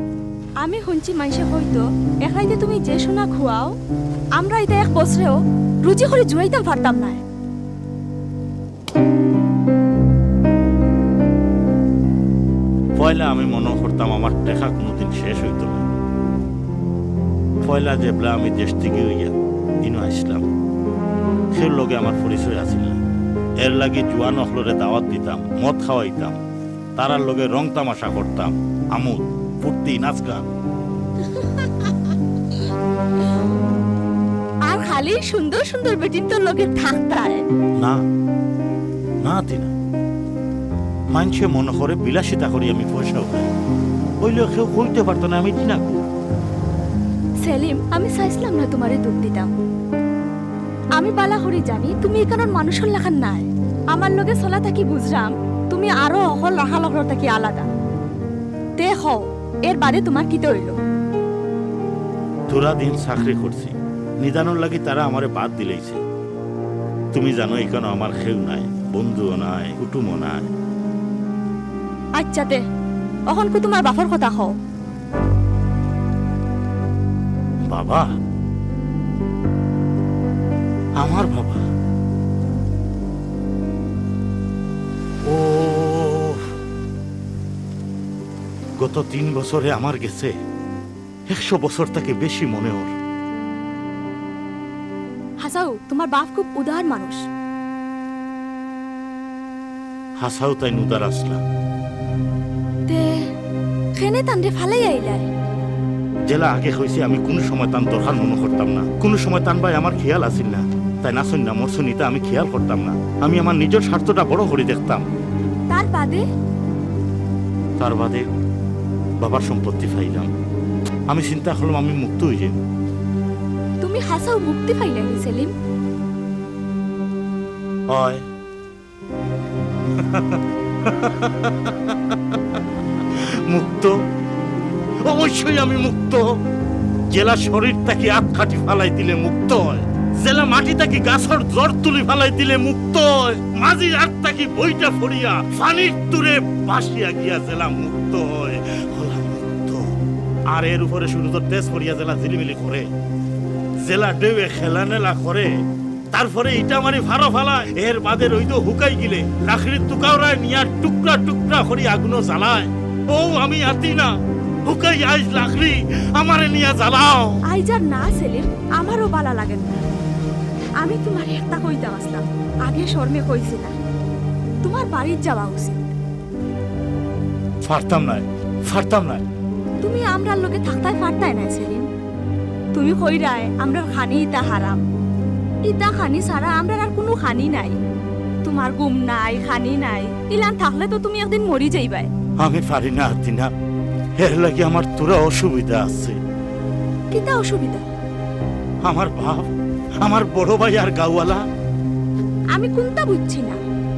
আমি হুনছি মাইনষে কইতো, এক রাইতে তুমি যে সোনা খুয়াও, আমরা ইতা এক বছরেও রুজি করি জুড়াইতাম পারতাম নায়। পয়লা আমি মনো করতাম আমার টেকা কুনুদিন শেষ অইতো না। পয়লা যেবলা আমি দেশ থাকি অইয়া ইনো আইছলাম, কেউর লগে আমার পরিচয় আছিল না। এরলাগি জুয়ান অকলরে দাওয়াত দিতাম, মদ খাওয়াইতাম, তারার লগে রং তামাশা করতাম, আমোদ, ফুর্তি, নাচ গান। আর খালি সুন্দর সুন্দর বেটিন্তর লগে থাকতায়। না, না আতিনা, মাইনষে মনো করে বিলাসিতা করি আমি পয়সা উড়াই। অইলেও কেউ কইতে পারতো না আমি দিনা করি। সেলিম, আমি চাইছলাম না তুমারে দুখ দিতাম। আমি বালা করি জানি তুমি ইখানর মানুষর লাখান নায়। আমার লগে চলা থাকি বুঝরাম তুমি আরো হকল রাখাল অকলর থাকি আলাদা। তে কও, এর বাদে তুমার কিতা অইলো? থুড়া দিন চাকরি করছি, নিদানর লাগি তারা আমারে বাদ দিলাইছে। তুমি জানো, ইখানো আমার কেউ নাই, বন্ধুও নাই, কুটুমও নাই। আইচ্ছা তে, অখন কু তুমার বাফর কথা কও। বাবা? আমার বাবা? ও, গত তিন বছরে আমার গেছে একশো বছর থাকি বেশি মনে অর। হাছাউ, তুমার বাফ খুব উদার মানুষ। হাছাউ তাইন উদার আছলা। তে, কেনে তানরে ফালাই আইলায়? যেলা আগে কইছি, আমি কুনু সময় তান দরকার মনো করতাম না, কুনু সময় তান বায় আমার খিয়াল আছিল না। তাইন আছইন না মরছইন ইতা আমি খিয়াল করতাম না। আমি আমার নিজর স্বার্থটা বড় করি দেখতাম। তার বাদে? তার বাদে বাবার সম্পত্তি পাইলাম। আমি চিন্তা করলাম আমি মুক্ত অইযাইমু। তুমি হাছাউ মুক্তি পাইলায়নি সেলিম? অয়। মুক্ত? অবশ্যই আমি মুক্ত। যেলা শরীর থাকি আত কাটি ফালাই দিলে মুক্ত অয়, যেলা মাটি থাকি গাছর জড় তুলি ফালাই দিলে মুক্ত অয়, মাঝি আত থাকি বইটা ফড়িয়া পানির তুরে ভাসিয়া গিয়া যেলা মুক্ত অয়, অলা মুক্ত। আর এর উপরে সূর্যর তেজ পড়িয়া যেলা ঝিলিমিলি করে, যেলা ঢেউয়ে খেলানেলা করে, তারপরে ইটা মারি ফারো ফালায়, এর বাদে রইদো হুকাই গিলে, লাকড়ির টুকাওরায় নিয়া টুকরা টুকরা করি আগুনো জ্বালায়। ও আমি আতিনা, হুকাই আইজ লাকড়ি, আমারে নিয়া জ্বালাও। আইজ আর না সেলিম, আমারও বালা লাগে না। আমি তুমারে একটা কইতাম আছলাম, আগে শরমে কইছি না। তুমার বাড়িত যাওয়া উচিত। পারতাম নায়, পারতাম নায়। তুমি আমরার লগে থাকতায় পারতায় নায় সেলিম। তুমি কইরায় আমরার খানি ইতা হারাম। ইতা খানি ছাড়া আমরার আর কুনু খানি নাই। তুমার ঘুম নাই, খানি নাই। ইলান থাকলে তো তুমি একদিন মরি যাইবায়। আমি পারি না আতিনা, এর লাগি আমার থুড়া অসুবিধা আছে। কিতা অসুবিধা? আমার বাফ, আমার বড় ভাই আর গাঁওয়ালা। আমি কুনতা বুঝছি না।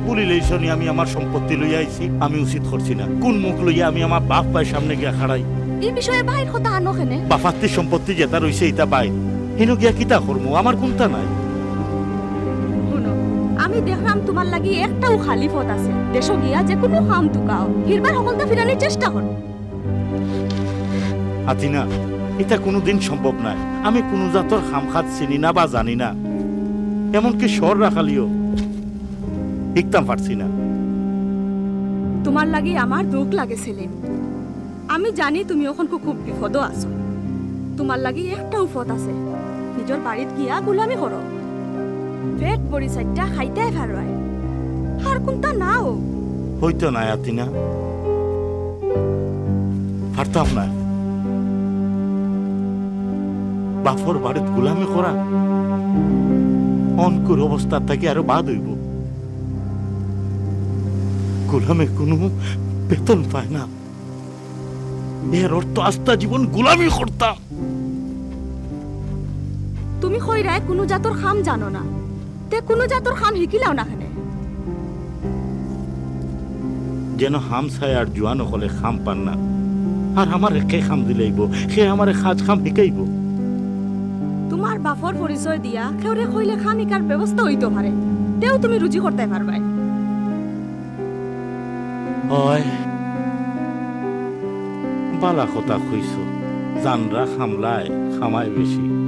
ভুলিলাইছনি আমি আমার সম্পত্তি লইয়া আইছি, আমি উচিত করছি না। কুন মুখ লইয়া আমি আমার বাফ ভাইর সামনে গিয়া খাড়াই? ই বিষয়ে ভাইর কথা আনো কেনে? বাফাত্তির সম্পত্তি যেতা রইছে ইতা ভাইর। হিনো গিয়া কিতা করমু? আমার কুনতা নাই। হুনো, আমি দেখরাম তুমার লাগি একটাউ খালি পথ আছে। দেশো গিয়া যেকুনু কাম তুকাও, হিরবার হকলতা ফিরানির চেষ্টা করো। আতিনা, ইতা কুনুদিন সম্ভব নায়। আমি কুনু জাতর কাম-কাজ চিনি না বা জানি না, এমনকি সর রাখালিও হিকতাম পারছি না। তুমার লাগি আমার দুখ লাগে সেলিম। আমি জানি তুমি অখন খুব বিপদো আছো। তুমার লাগি একটাউ পথ আছে, নিজর বাড়িত গিয়া গুলামি করো। পেট ভরি চাইরটা খাইতায় পারবায়, আর কুন্তা নাও। অইতো নায় আতিনা, পারতাম নায়। বাপর বাড়িত গুলামি করা অনকুর অবস্থা থাকি আরো বাদ অইবো। গুলামে কুনু বেতন পায় না। এর অর্থ আস্তা জীবন গুলামি করতাম। তুমি কইরায় কুনু জাতর কাম জানো না, তে কুনু জাতর কাম হিকিলাও না কেনে? যেন হামসায়ার জুয়ান অকলে কাম পার না, আর আমারে কে কাম দিলাইবো, কে আমারে কাজ কাম হিকাইবো? তুমার বাপর পরিচয় দিয়া কেউরে কইলে কাম হিকার ব্যবস্থা অইতো পারে, তেউ তুমি রুজি করতায় পারবায়। অয়, বালা কথা কইছো, জানরা কামলায় কামায় বেশি।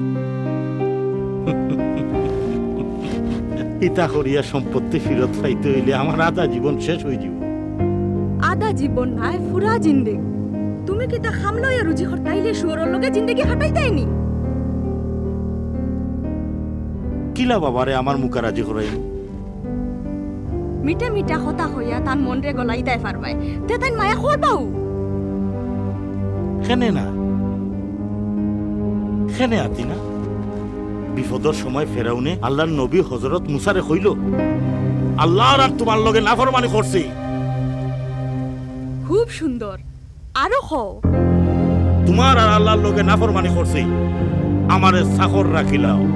ইতা করিয়া সম্পত্তি ফিরত পাইতে অইলে আমার আধা জীবন শেষ অইযিবো। আধা জীবন নায়, পুরা জিন্দেগি। তুমি কিতা কামলা অইয়া রুজি করতায় অইলে শুয়োরর লগে জিন্দেগি কাটাইতায় নি? কিলা বাবারে আমার মুখা রাজি করাইমু? মিঠা মিঠা কথা কইয়া তান মনরে গলাইতায় পারবায়, তে তাইন মায়া করবাউ। কেনে না? কেনে আতিনা? বিপদর সময় ফেরাউনে আল্লার নবী হজরত মুসারে কইলো, "আল্লার আর তুমার লগে নাফরমানি করছি।" খুব সুন্দর। আরো কও। তুমার আর আল্লার লগে নাফরমানি করছি, আমারে চাকর রাখিলাও।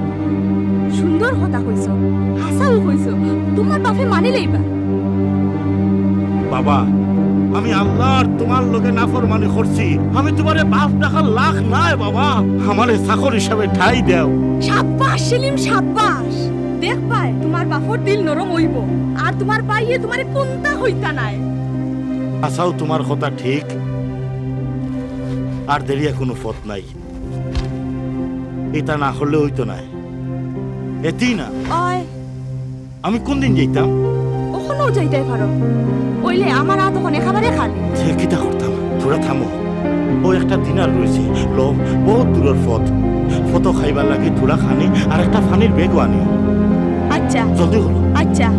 সুন্দর কথা কইছো, হাছাউ কইছো, তুমার বাপে মানিলাইবা। বাবা, আমি আল্লার তুমার লগে নাফরমানি করছি, আমি তুমারে বাপ ডাকার লায়ক নায় বাবা, আমারে চাকর হিসাবে ঠাই দেও। সাব্বাস সেলিম, সাব্বাস। দেখবায়, তুমার বাপর দিল নরম অইবো, আর তুমার ভাইয়ে তুমারে কুন্তা কইতা নায়। হাছাউ তুমার কথা ঠিক, আর দেরিয়া কুনু পথ নাই। ইতা না করলে অইতো নায়। এতেই না। অয়। আমি কুনদিন যাইতাম? অখনউ যাইতায় পারো। অইলে আমার আত অখন একেবারে খালি। তে কিতা করতাম? থুড়া থামো। অউ একটা দিনার রইছে। লও, বউত দুরর পথ। পথো খাইবার লাগি থুড়া খানি আর একটা পানির ব্যাগও আনিও। আইচ্ছা। জলদি করো। আইচ্ছা।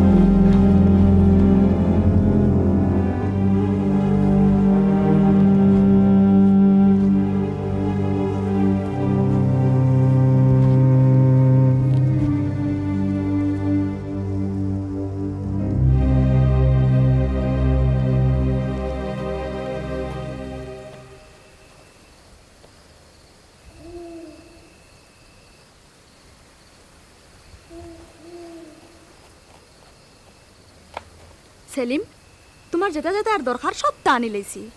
সেলিম, তুমার যেতা যেতা আর দরকার সবতা আনিলাইছি।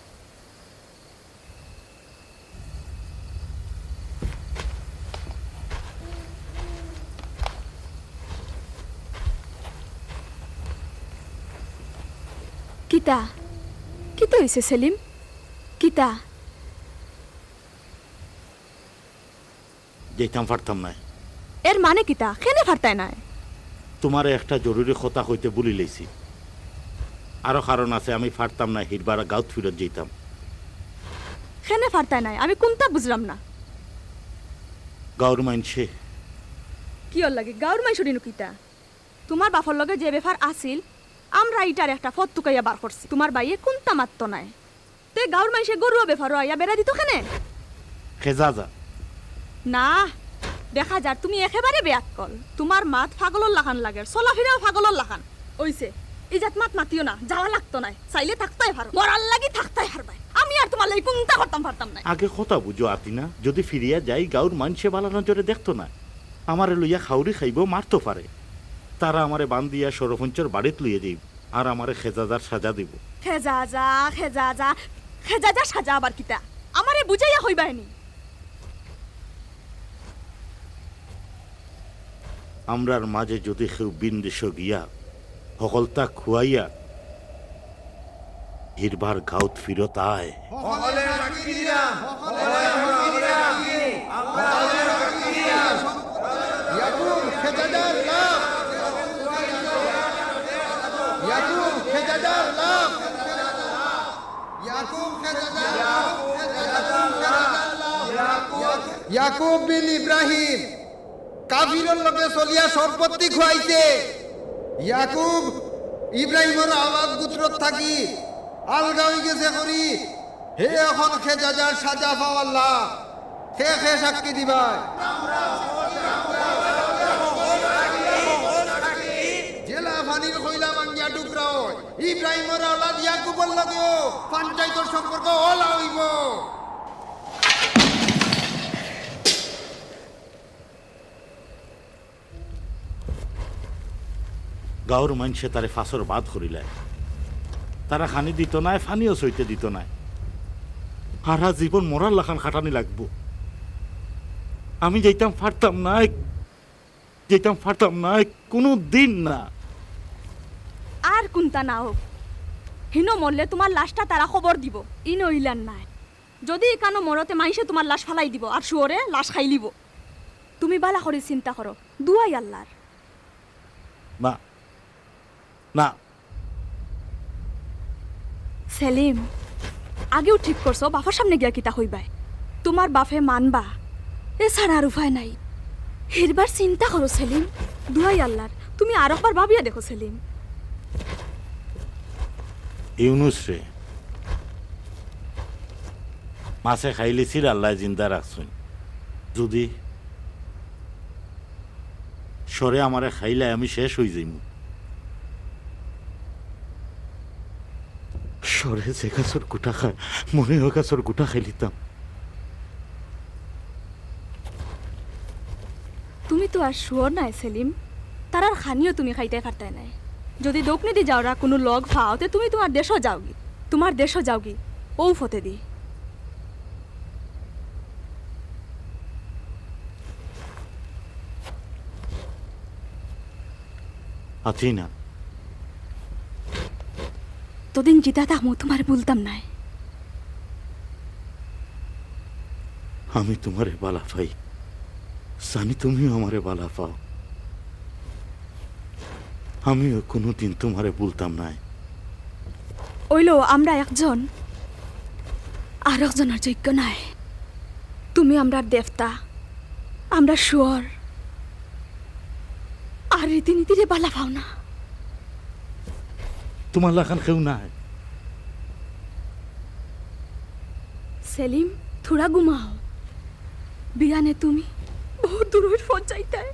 কিতা? কিতা অইছে সেলিম? কিতা? যাইতাম পারতাম নায়। এর মানে কিতা? কেনে পারতায় নায়? তুমারে একটা জরুরি কথা কইতে ভুলিলাইছি। আরো কারণ আছে, আমি পারতাম নায়, হিরবার গাউত ফিরত যাইতাম। কেনে পারতায় নায়? আমি কুনতা বুঝরাম না। গাউর মাইনষে। কিওর লাগি? গাউর মাইনষর ইনো কিতা? তুমার বাপর লগে যে ব্যাপার আছিল, আমরা ইটার একটা পথ তুকাইয়া বার করছি। তুমার ভাইয়ে কুনতা মাততো নায়। তে গাউর মাইনষে ঘরুয়া ব্যাপারো আইয়া বেড়া দিতো কেনে? খেজাজা। না, দেখা যার তুমি একেবারে বেআক্কল। তুমার মাত পাগলর লাখান লাগের, চলাফিরাও পাগলর লাখান। অইছে, ইজাত মাত মাতিও না, যাওয়া লাগতো নায়। চাইলে থাকতায় পারো, মরার লাগি থাকতায় পারবায়। আমি আর তুমার লাগি কুনতা করতাম পারতাম নায়। আগে কথা বুঝো আতিনা, যদি ফিরিয়া যাই গাউর মাইনষে বালা নজরে দেখতো নায়। আমারে লইয়া খাউরি খাইবো, মারতো পারে। তারা আমারে বান্দিয়া সরপঞ্চর বাড়িত লইয়া যাইবো। আর আমারে খেজাজার সাজা দিবো। খেজাজা, খেজাজা, খেজাজার সাজা আবার কিতা? আমারে বুঝাইয়া কইবায়নি। আমরার মাঝে যদি কেউ বিন্দেশো গিয়া হকলতা খুয়াইয়া হিরবার গাউত ফিরত আয়, ইয়াকুব বিন ইব্রাহিম কাফিরর লগে চলিয়া সম্পত্তি খুয়াইছে। ইয়াকুব ইব্রাহিমর আওলাদ গোত্রত থাকি আলগা অইগেছে করি, হে অখন খেজাজার সাজা পাওয়াল্লা। কে কে সাক্ষী দিবায়? জেলা পানির কইলা ভাঙ্গিয়া টুকরা অয়। ইব্রাহিমর আওলাদ ইয়াকুবর লগেও পঞ্চায়েতর সম্পর্ক অলা অইবো। গাঁওর মাইনষে তারে ফাঁসর বাদ করিলায়। তারা খানি দিতো নায়, পানিও সইতে দিতো নায়। হারা জীবন মরার লাখান খাটানি লাগবো। আমি যাইতাম পারতাম নায়, যাইতাম পারতাম নায়, কুনু দিন না। আর কুন্তা না অউক, হিনো মরলে তুমার লাশটা তারা কবর দিবো, ইনো ইলান নায়। যুদি ইকানো মরো তে মাইনষে তুমার লাশ ফালাই দিবো, আর শুয়রে লাশ খাইলিবো। তুমি বালা করি চিন্তা করো, দুয়াই আল্লার। না, না। সেলিম, আগেউ ঠিক করছো, বাফর সামনে গিয়া কিতা কইবায়? তুমার বাফে মানবা, এ ছাড়া আর উপায় নাই। হিরবার চিন্তা করো সেলিম, দুয়াই আল্লার, তুমি আরকবার ভাবিয়া দেখো সেলিম। ইউনুসরে মাছে খাইলিছিল, আল্লায় জিন্দা রাখছইন। যুদি শুয়রে আমারে খাইলায়, আমি শেষ অইযাইমু। শুয়রে যে গাছর গুটা খায়, মনে অয় গাছর গুটা খাইলিতাম। তুমি তো আর শুয়র নায় সেলিম, তারার খানিও তুমি খাইতায় পারতায় নায়। যুদি দোকনিদি যাওরা কুনু লগ পাও, তে তুমি তুমার দেশো যাওগি, তুমার দেশো যাওগি, অউ ফথেদি। আতিনা। তদিন জিতা থাকমু, তুমারে ভুলতাম নায়। আমি তুমারে বালা পাই, জানি তুমিও আমারে বালা পাও। আমিও কুনুদিন তুমারে ভুলতাম নায়। অইলো আমরা একজন আরকজনর যোগ্য নায়। তুমি আমরার দেবতা, আমরার শুয়র, আর রীতিনীতিরে বালা পাও না। তুমার লাখান কেউ নায়। সেলিম, থুড়া ঘুমাও। বিয়ানে তুমি বউত দূরর পথ যাইতায়।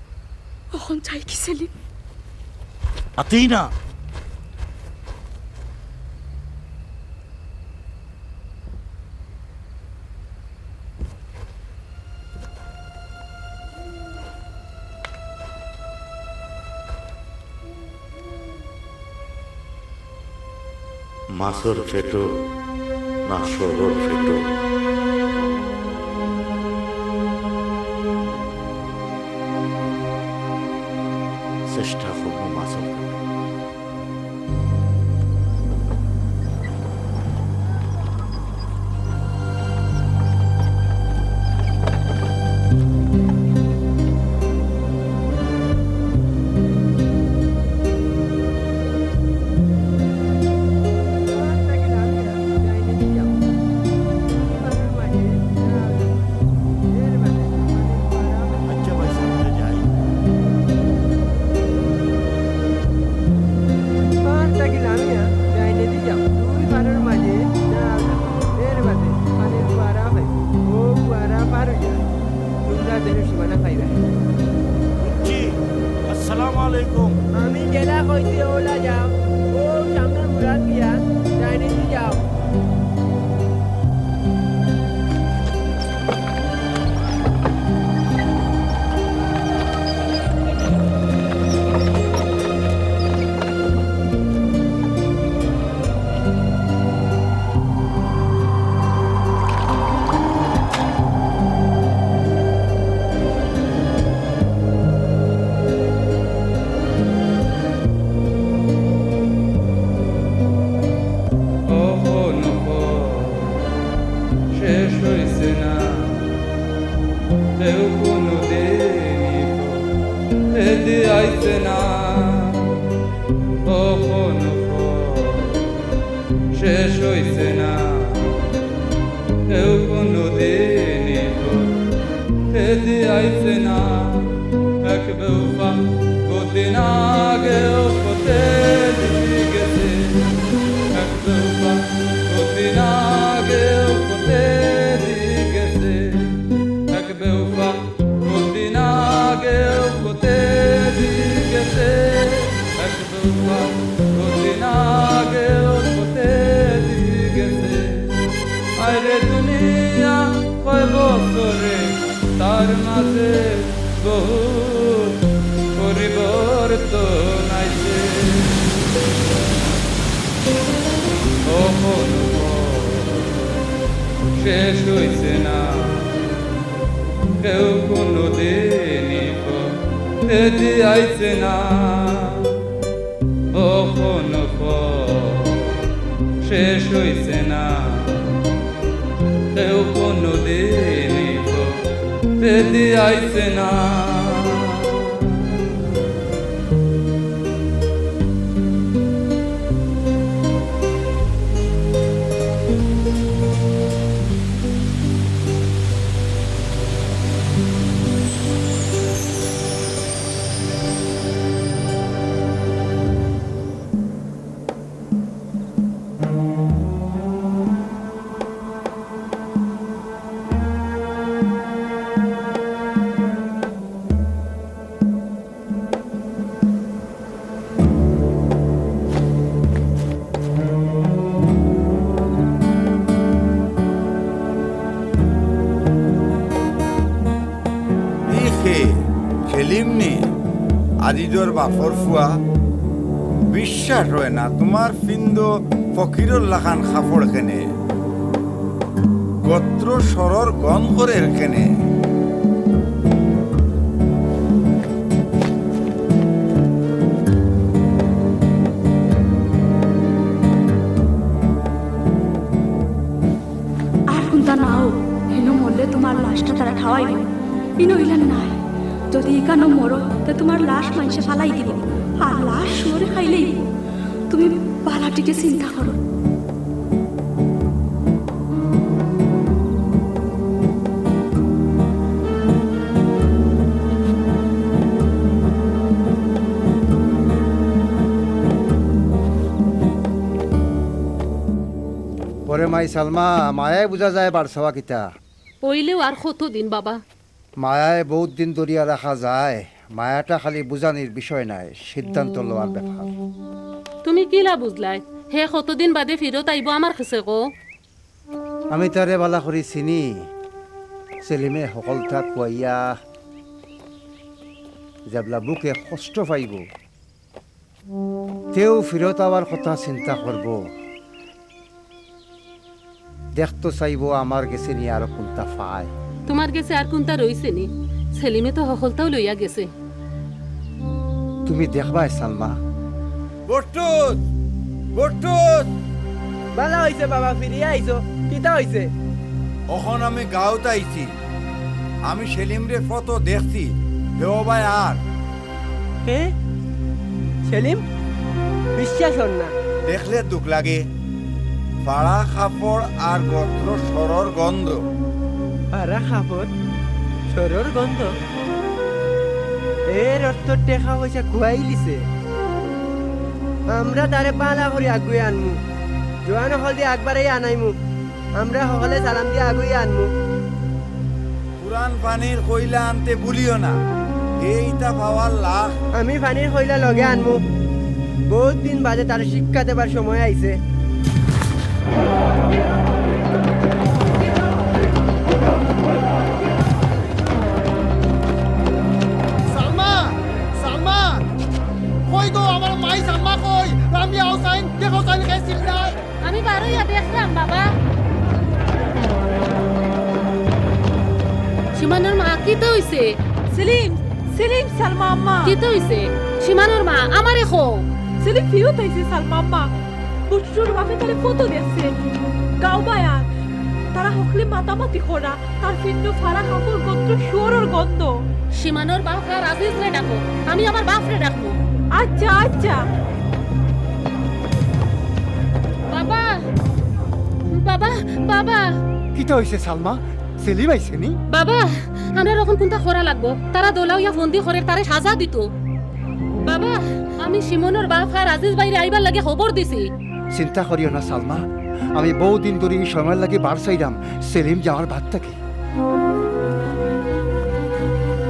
অখন যাই কি সেলিম? আতিনা। মাছর পেটো না শুয়রর পেটো? চেষ্টা করমু মাছর পেটো। আচ্ছা ভাই, সামনে যাই। পার থাকি লামিয়া ডাইনেদি যাও। দুই পারর মাঝে যাও না। এর বাদে পানির ফুয়ারা পাইবে। অউ ফুয়ারা পার অইয়া তুমরা দেশর সীমানা পাইবায়। বুঝছি। আসসালামু আলাইকুম। আমি যেলা কইছি অউলা যাও। অউ সামনর মুরাত দিয়া ডাইনেদি যাও। অখন শেষ অইছে না, কেউ কুনুদিন এদি আইছে না। অখন শেষ অইছে না, কোনোদিনই পথেদি আইছে না। এক বেওফা কতদিন আগেও পথেদি গেছে। এক বেওফা কতদিন আগেও পথেদি গেছে। এক বেওফা কতদিন আগেও পথেদি গেছে। এক বেওফা কতদিন আগেও পথেদি গেছে। আরে দুনিয়া কয় বছরে, তার মাঝে বহুত পরিবর্তন আইছে। অখনো পথ শেষ অইছে না, কেউ কোনোদিনই পথেদি আইছে না। অখনো পথ শেষ অইছে না, কেউ কোনোদিনই পথেদি আইছে না। ই কে? সেলিম নি? আজিজর বাফর ফুয়া? বিশ্বাস অয় না, তুমার ফিন্দো ফকিরর লাখান কাপড় কেনে? গত্র সরর গন্ধ করের কেনে? আর কুন্তা নাও, হিনো মরলে তুমার লাশটা তারা খাওয়াইবো। ইনো ইলান নায়, যুদি ইকানো মরো, তে তুমার লাশ মানষে ফালাই দিবো, আর লাশ শুয়োরে খাইলেই। তুমি বালা টিকে চিন্তা করো। ওরে মাই সালমা, মায়ায় বুঝা যায় বাড়ছাওয়া কিতা। অইলেও আর কতদিন বাবা? মায়ায় বউত দিন ধরিয়া রাখা যায়। মায়াটা খালি বুঝানির বিষয় নায়, সিদ্ধান্ত লওয়ার ব্যাপার। তুমি কিলা বুঝলায়? হে কতদিন বাদে ফিরত আইবো আমার কাছে কও? আমি তারে বালা করি চিনি। সেলিমে হকলতা খুয়াইয়া যেবলা বুকে কষ্ট পাইবো, তেউ ফিরত আওয়ার কথা চিন্তা করবো। দেখতো চাইবো আমার গেছে নি আরো কুন্তা পায়। তুমার গেছে আর কুন্তা রইছে নি? সেলিমে তো হকলতাউ লইয়া গেছে। তুমি দেখবায় সালমা। বট্টুস! বট্টুস! বালা অইছে বাবা, ফিরিয়া আইছো। কিতা অইছে? অখন আমি গাউত আইছি। আমি সেলিমরে ফতো দেখছি। হেও বায় আর। কে? সেলিম? বিশ্বাস অর না। দেখলে দুখ লাগে। ফাড়া কাপড় আর গত্র সরর গন্ধ। ফাড়া কাপড়, সরর গন্ধ? এর অর্থ টেকা পয়সা খুয়াইলিছে। আমরা তারে বালা করি আগুয়ে আনমু। জোয়ান হকলদি আকবারে আনাইমু। আমরা হকলে সালাম দিয়া আগুয়ে আনমু। পুরান পানির কইলা আনতে ভুলিও না। এইটা পাওয়ার লাখ। আমি পানির কইলা লগে আনমু। বউত দিন বাদে তারে শিক্ষা দেবার সময় আইছে। সালমা! সালমা! কই গো, আমার মাই সালমা কই? লামিয়া হোসাইন, দেখো হোসাইন খাইছিল না? আমি বারইয়া দেখরাম, বাবা। সীমানর মা, কিতা অইছে? সেলিম, সেলিম, সালমা আম্মা। কিতা অইছে? সীমানর মা, আমারে কও। সেলিম ফিরত আইছে, সালমা আম্মা। বুট্টুর বাপে তারে ফতো দেখছে। গাউ বায়ান। তারা হকলে মাতামাতি করা। তার ফিন্দো ফাড়া কাপড় গত্র শুয়োরর গন্ধ। সীমানর বাফ আর আজিজরে ডাকো, আমি আমার বাফরে ডাকমু। আচ্ছা, আচ্ছা। বাবা, বাবা, বাবা। কিতা অইছে সালমা? সেলিম আইছে নি? বাবা, আমরার অখন কুনতা করা লাগবো? তারা দলা অইয়া ফন্দি করের, তারে সাজা দিতো। বাবা, আমি শিমনর বাফ আর আজিজ ভাইরে আইবার লাগি খবর দিছি। চিন্তা করিও না সালমা, আমি বউত দিন ধরি ই সময়র লাগি বার চাইরাম, সেলিম যাওয়ার বাদ থাকি।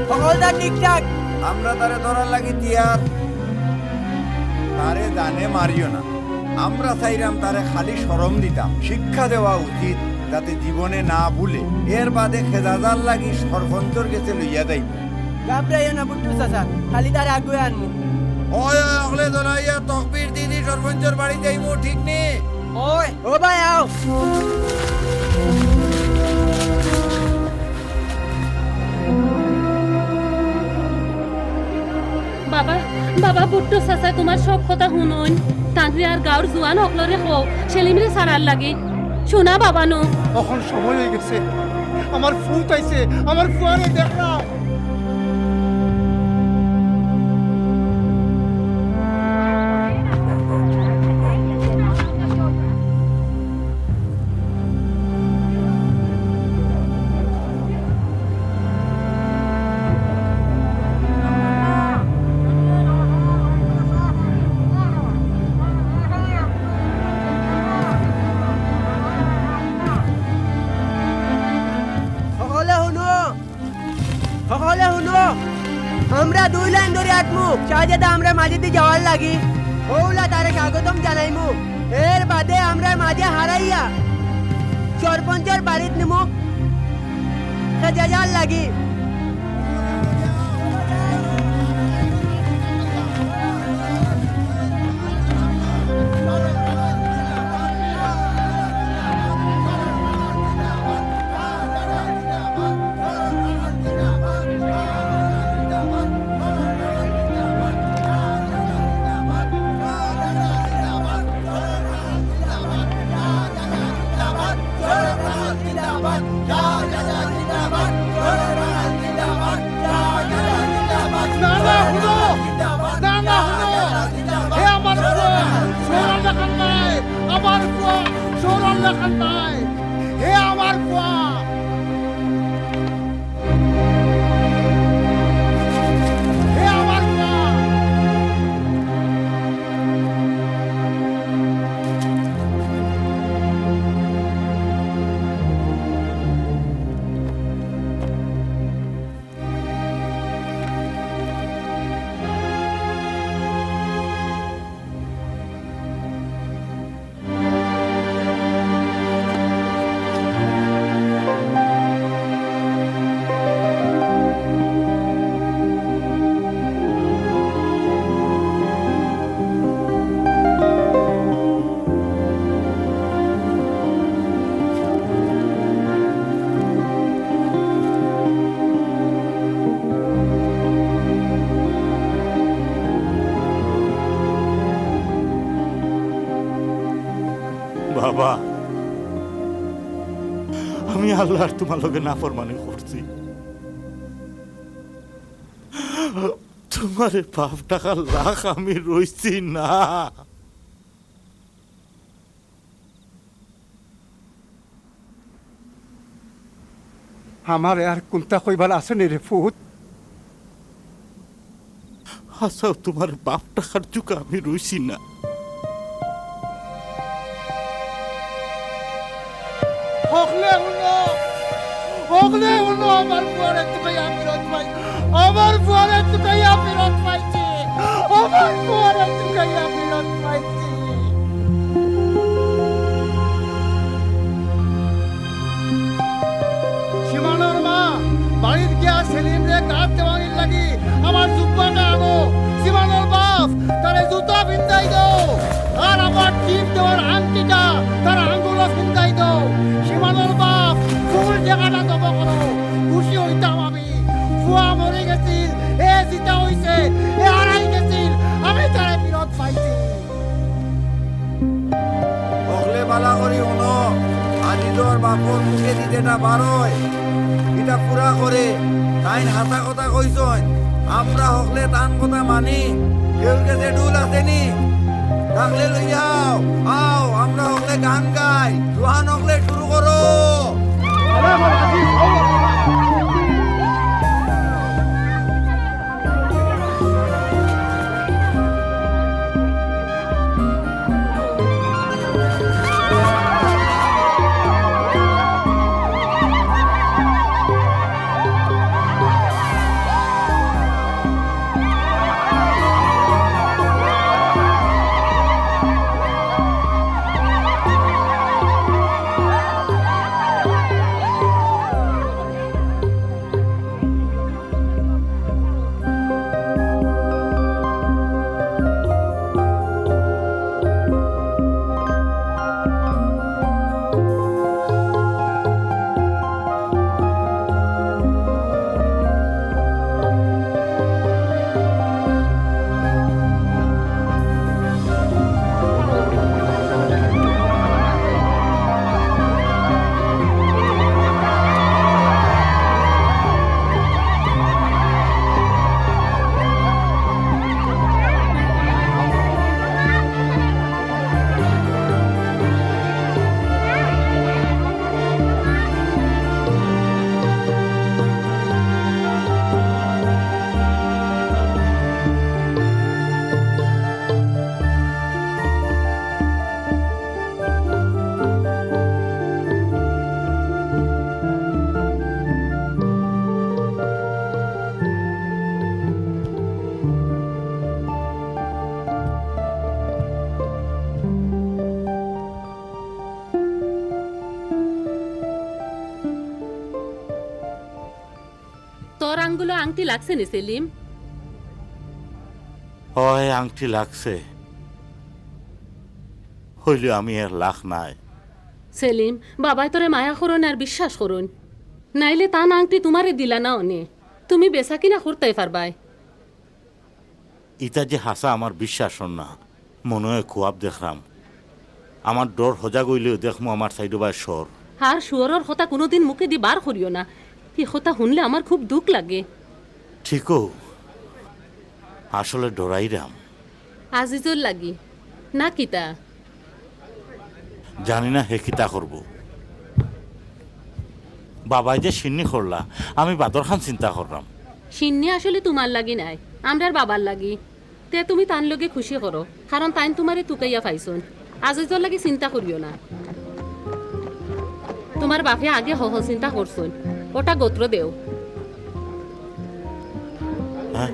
হকলতা ঠিকঠাক। আমরা তারে ধরার লাগি তৈয়ার। তারে জানে মারিও না। আমরা চাইরাম তারে খালি শরম দিতাম। শিক্ষা দেওয়া উচিত, যাতে জীবনে না ভুলে। এর বাদে খেজাজার লাগি সরপঞ্চর গেছে লইয়া যাইমু। ঘাবড়াইও না বুট্টু চাচা, খালি তারে আগুয়ে আনমু। ওই, ওই, হকলে দলা অইয়া তকবির দি দি সরপঞ্চর বাড়ি যাইমু, ঠিক নি? ওই, ও ভাই, আও। বাবা, বাবা, বুট্টু চাচায় তুমার সব কথা হুনইন। তানরে আর গাউর জুয়ান হকলরে কও, সেলিমরে ছাড়ার লাগি। হুনা বাবা নু। অখন সময় অইগেছে। আমার ফুত আইছে, আমার ফুয়ারে দেখরাম। হকলে হুনো, হকলে হুনো, আমরা দুই লাইন ধরি আটমু, শাহজাদা আমরার মাঝেদি যাওয়ার লাগি। অউলা তারে স্বাগতম জানাইমু, এর বাদে আমরার মাঝে হারাইয়া সরপঞ্চর বাড়িত নিমু, খেজাজার লাগি। না, না, হুনো! না, না, হুনো! হে আমার ফুয়া, শহর লাখান নাই! আমার ফুয়া, শহর লাখান নাই! হে আমার ফুয়া! হে আমার ফুয়া! বাবা, আমি আল্লাহর তুমার লগে নাফরমানি করছি। তুমারে বাফ ডাকার লাখ আমি রইছি না। আমারে আর কুন্তা কইবার আছে নি রে ফুত? হাছাউ তুমার বাফ ডাকার জুকা আমি রইছি না। হকলে হুনো, হকলে হুনো, আমার ফুয়ারে তুকাইয়া ফিরত পাই-, আমার ফুয়ারে তুকাইয়া ফিরত পাইছি, আমার ফুয়ারে তুকাইয়া ফিরত পাইছি। সীমানর মা বাড়িত গিয়া সেলিমরে গাত দেওয়ানির লাগি আমার জুব্বাটা আনো। সীমানর বাফ, তারে জুতা পিন্দাই দেও। আর আমার টিপ দেওয়ার আংটিটা তার আঙ্গুলো পিন্দাই দেও। সীমানর বাফ, ফুল জাগাটা জমা করো। খুশি অইতাম আমি। ফুয়া মরি গেছিল, এ জিতা অইছে, এ হারাই গেছিল, আমি তারে ফিরত পাইছি। হকলে বালা করি হুনো, আজিজর বাফর মুখেদি যেটা বারয়, ইটা পুরা করে। তাইন হাছা কথা কইছইন, আমরা হকলে তান কথা মানি। কেউর গেছে ঢুল আছে নি? থাকলে লইয়া আও, আও, আমরা হকলে গান গাই। জুয়ান হকলে শুরু করো। গুলো আংটি লাগছে নি সেলিম? অয় আংটি লাগছে, হইলেও আমি এর লাখ নাই। সেলিম, বাবায় তোরে মায়া করইন আর বিশ্বাস করইন, নাইলে তান আংটি তুমারে দিলা না অনে। তুমি বেচা কিনা করতায় পারবায়। ইতা যে হাছা আমার বিশ্বাস অর না, মনে অয় খুয়াব দেখরাম। আমার ডর হজাগ অইলেও দেখমু আমার সাইডো বায় শর। আর শুয়রর কথা কুনুদিন মুখেদি বার করিও না, ই কথা হুনলে আমার খুব দুখ লাগে। ঠিকউ, আসলে ডরাইরাম। আজিজর লাগি না কিতা? জানি না হে কিতা করবো। বাবায় যে শিন্নি করলা, আমি বাদর খান চিন্তা কররাম। শিন্নি আসলে তুমার লাগি নায়, আমরার বাবার লাগি। তে তুমি তান লগে খুশি করো, কারণ তাইন তুমারে তুকাইয়া পাইছইন। আজিজর লাগি চিন্তা করিও না। তুমার বাপে আগে হহ চিন্তা করছইন, ওটা গোত্র দেও। হ্যাঁ,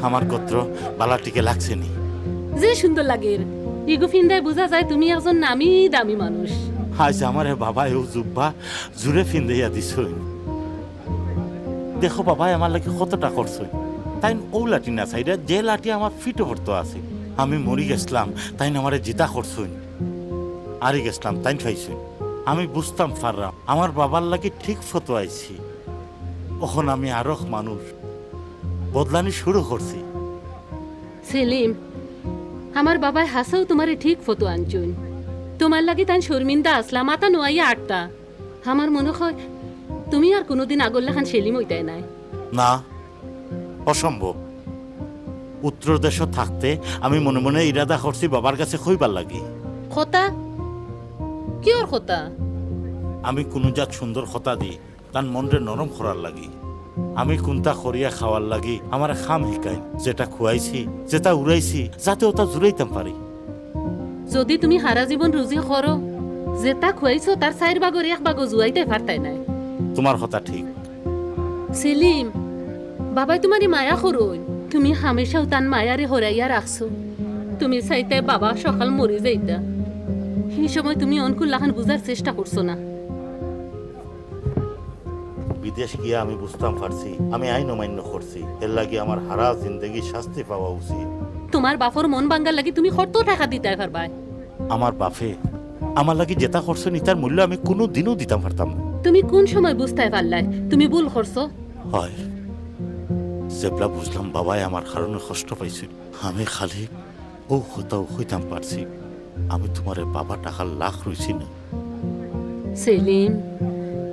আমার গোত্র বালা টিকে লাগছে নি? যে সুন্দর লাগের। ইগু ফিন্দায় বুঝা যায় তুমি একজন নামি দামি মানুষ। আইজ আমারে বাবায় অউ জুব্বা জুরে ফিন্দাইয়া দিছইন। দেখো বাবায় আমার লাগি কতটা করছইন। তাইন অউ লাঠি না চাইরা যে লাঠি আমার ফিটো পড়তো আছে। আমি মরি গেছলাম, তাইন আমারে জিতা করছইন। আরি গেছলাম, তাইন পাইছইন। আমি বুঝতাম পাররাম, আমার বাবার লাগি ঠিক ফতো আইছি। অখন আমি আরক মানুষ, বদলানি শুরু করছি। সেলিম, আমার বাবায় হাছাউ তুমারে ঠিক ফতো আনছইন। তুমার লাগি তাইন শর্মিন্দা আছলা, মাথা নোয়াইয়া আটতা। আমার মনে অয়, তুমি আর কুনুদিন আগর লাখান সেলিম অইতায় নায়। না, অসম্ভব। উত্তর দেশো থাকতে আমি মনে মনে ইরাদা করছি বাবার কাছে কইবার লাগি। কথা? কিওর কথা? আমি কুনু জাত সুন্দর কথা দি তান মনরে নরম করার লাগি। আমি কুনতা করিয়া খাওয়ার লাগি আমারে খাম হিকাইন, যেটা খুয়াইছি, যেটা উড়াইছি, যাতে ওটা জুড়াইতাম পারি। যদি তুমি হারা জীবন রুজি করো, যেটা খুয়াইছো তার চাইর ভাগর এক ভাগও জুয়াইতায় পারতায় নায়। তুমার কথা ঠিক। সেলিম, বাবায় তুমারে মায়া করইন। তুমি হামেশাউ তান মায়ারে হরাইয়া রাখছো। তুমি চাইতায় বাবা সকাল মরি যাইতা। হি সময় তুমি অনকুর লাখান বুঝার চেষ্টা করছো না। বিদেশ গিয়া আমি বুঝতাম পারছি, আমি আইন অমান্য করছি। এর লাগি আমার হারা জিন্দেগি শাস্তি পাওয়া উচিত। তুমার বাপর মন ভাঙ্গার লাগি তুমি কত টেকা দিতায় পারবায়? আমার বাপে আমার লাগি যেটা করছইন, ইতার মূল্য আমি কুনু দিনও দিতাম পারতাম না। তুমি কুন সময় বুঝতায় পারলায় তুমি ভুল করছো? অয়, যেবলা বুঝলাম বাবায় আমার কারণে কষ্ট পাইছইন, আমি খালি অউ কথাউ কইতাম পারছি, আমি তুমারে বাবা টাকার লাখ রইছি না। সেলিম,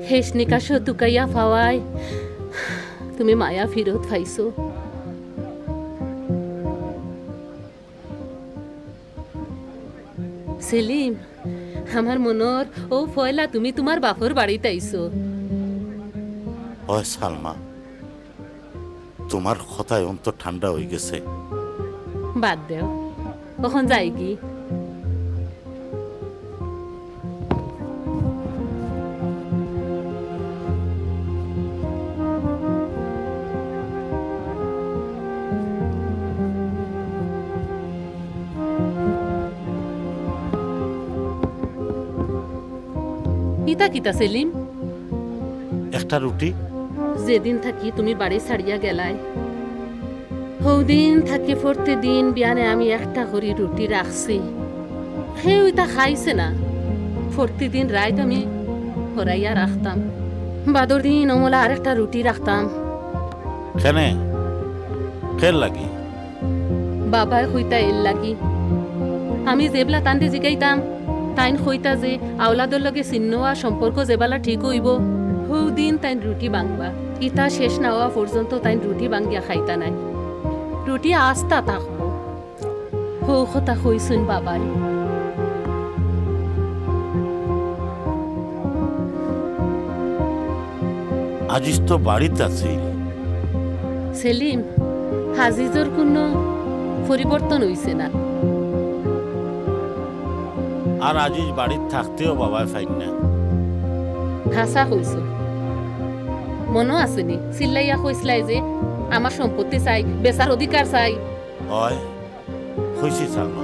হেশ নিকাশো তুকাইয়া পাওয়ায় তুমি মায়া ফিরত পাইছো। সেলিম, আমার মনর অউ পয়লা তুমি তুমার বাপর বাড়িত আইছো। অয় সালমা, তুমার কথায় অন্তর ঠান্ডা অইগেছে। বাদ দেও, অখন যাইগি। ইতা কিতা সেলিম? একটা রুটি। যেদিন থাকি তুমি বাড়ি ছাড়িয়া গেলায়, হউদিন থাকি প্রতিদিন বিয়ানে আমি একটা করি রুটি রাখছি। হেউ ইতা খাইছে না। প্রতিদিন রাইত আমি হরাইয়া রাখতাম। বাদর দিন অমলা আরেকটা রুটি রাখতাম। কেনে? কের লাগি? বাবায় কইতা এর লাগি। আমি যেবলা তানরে জিগাইতাম, তাইন কইতা যে আওলাদর লগে ছিন্ন অওয়া সম্পর্ক যেবালা ঠিক অইবো, হউ দিন তাইন রুটি ভাংবা। ইতা শেষ না অওয়া পর্যন্ত তাইন রুটি ভাংগিয়া খাইতা নায়। রুটি আস্তা থাকবো। হউ কথা কইছইন বাবায়। আজিজ তো বাড়িত আছিল। সেলিম, আজিজর কুনু পরিবর্তন অইছে না। আর আজিজ বাড়িত থাকতেও বাবায় পাইন না। হাছা কইছো। মনো আছে নি? চিল্লাইয়া কইছলায় যে, "আমার সম্পত্তি চাই, বেচার অধিকার চাই।" অয়, কইছি সালমা।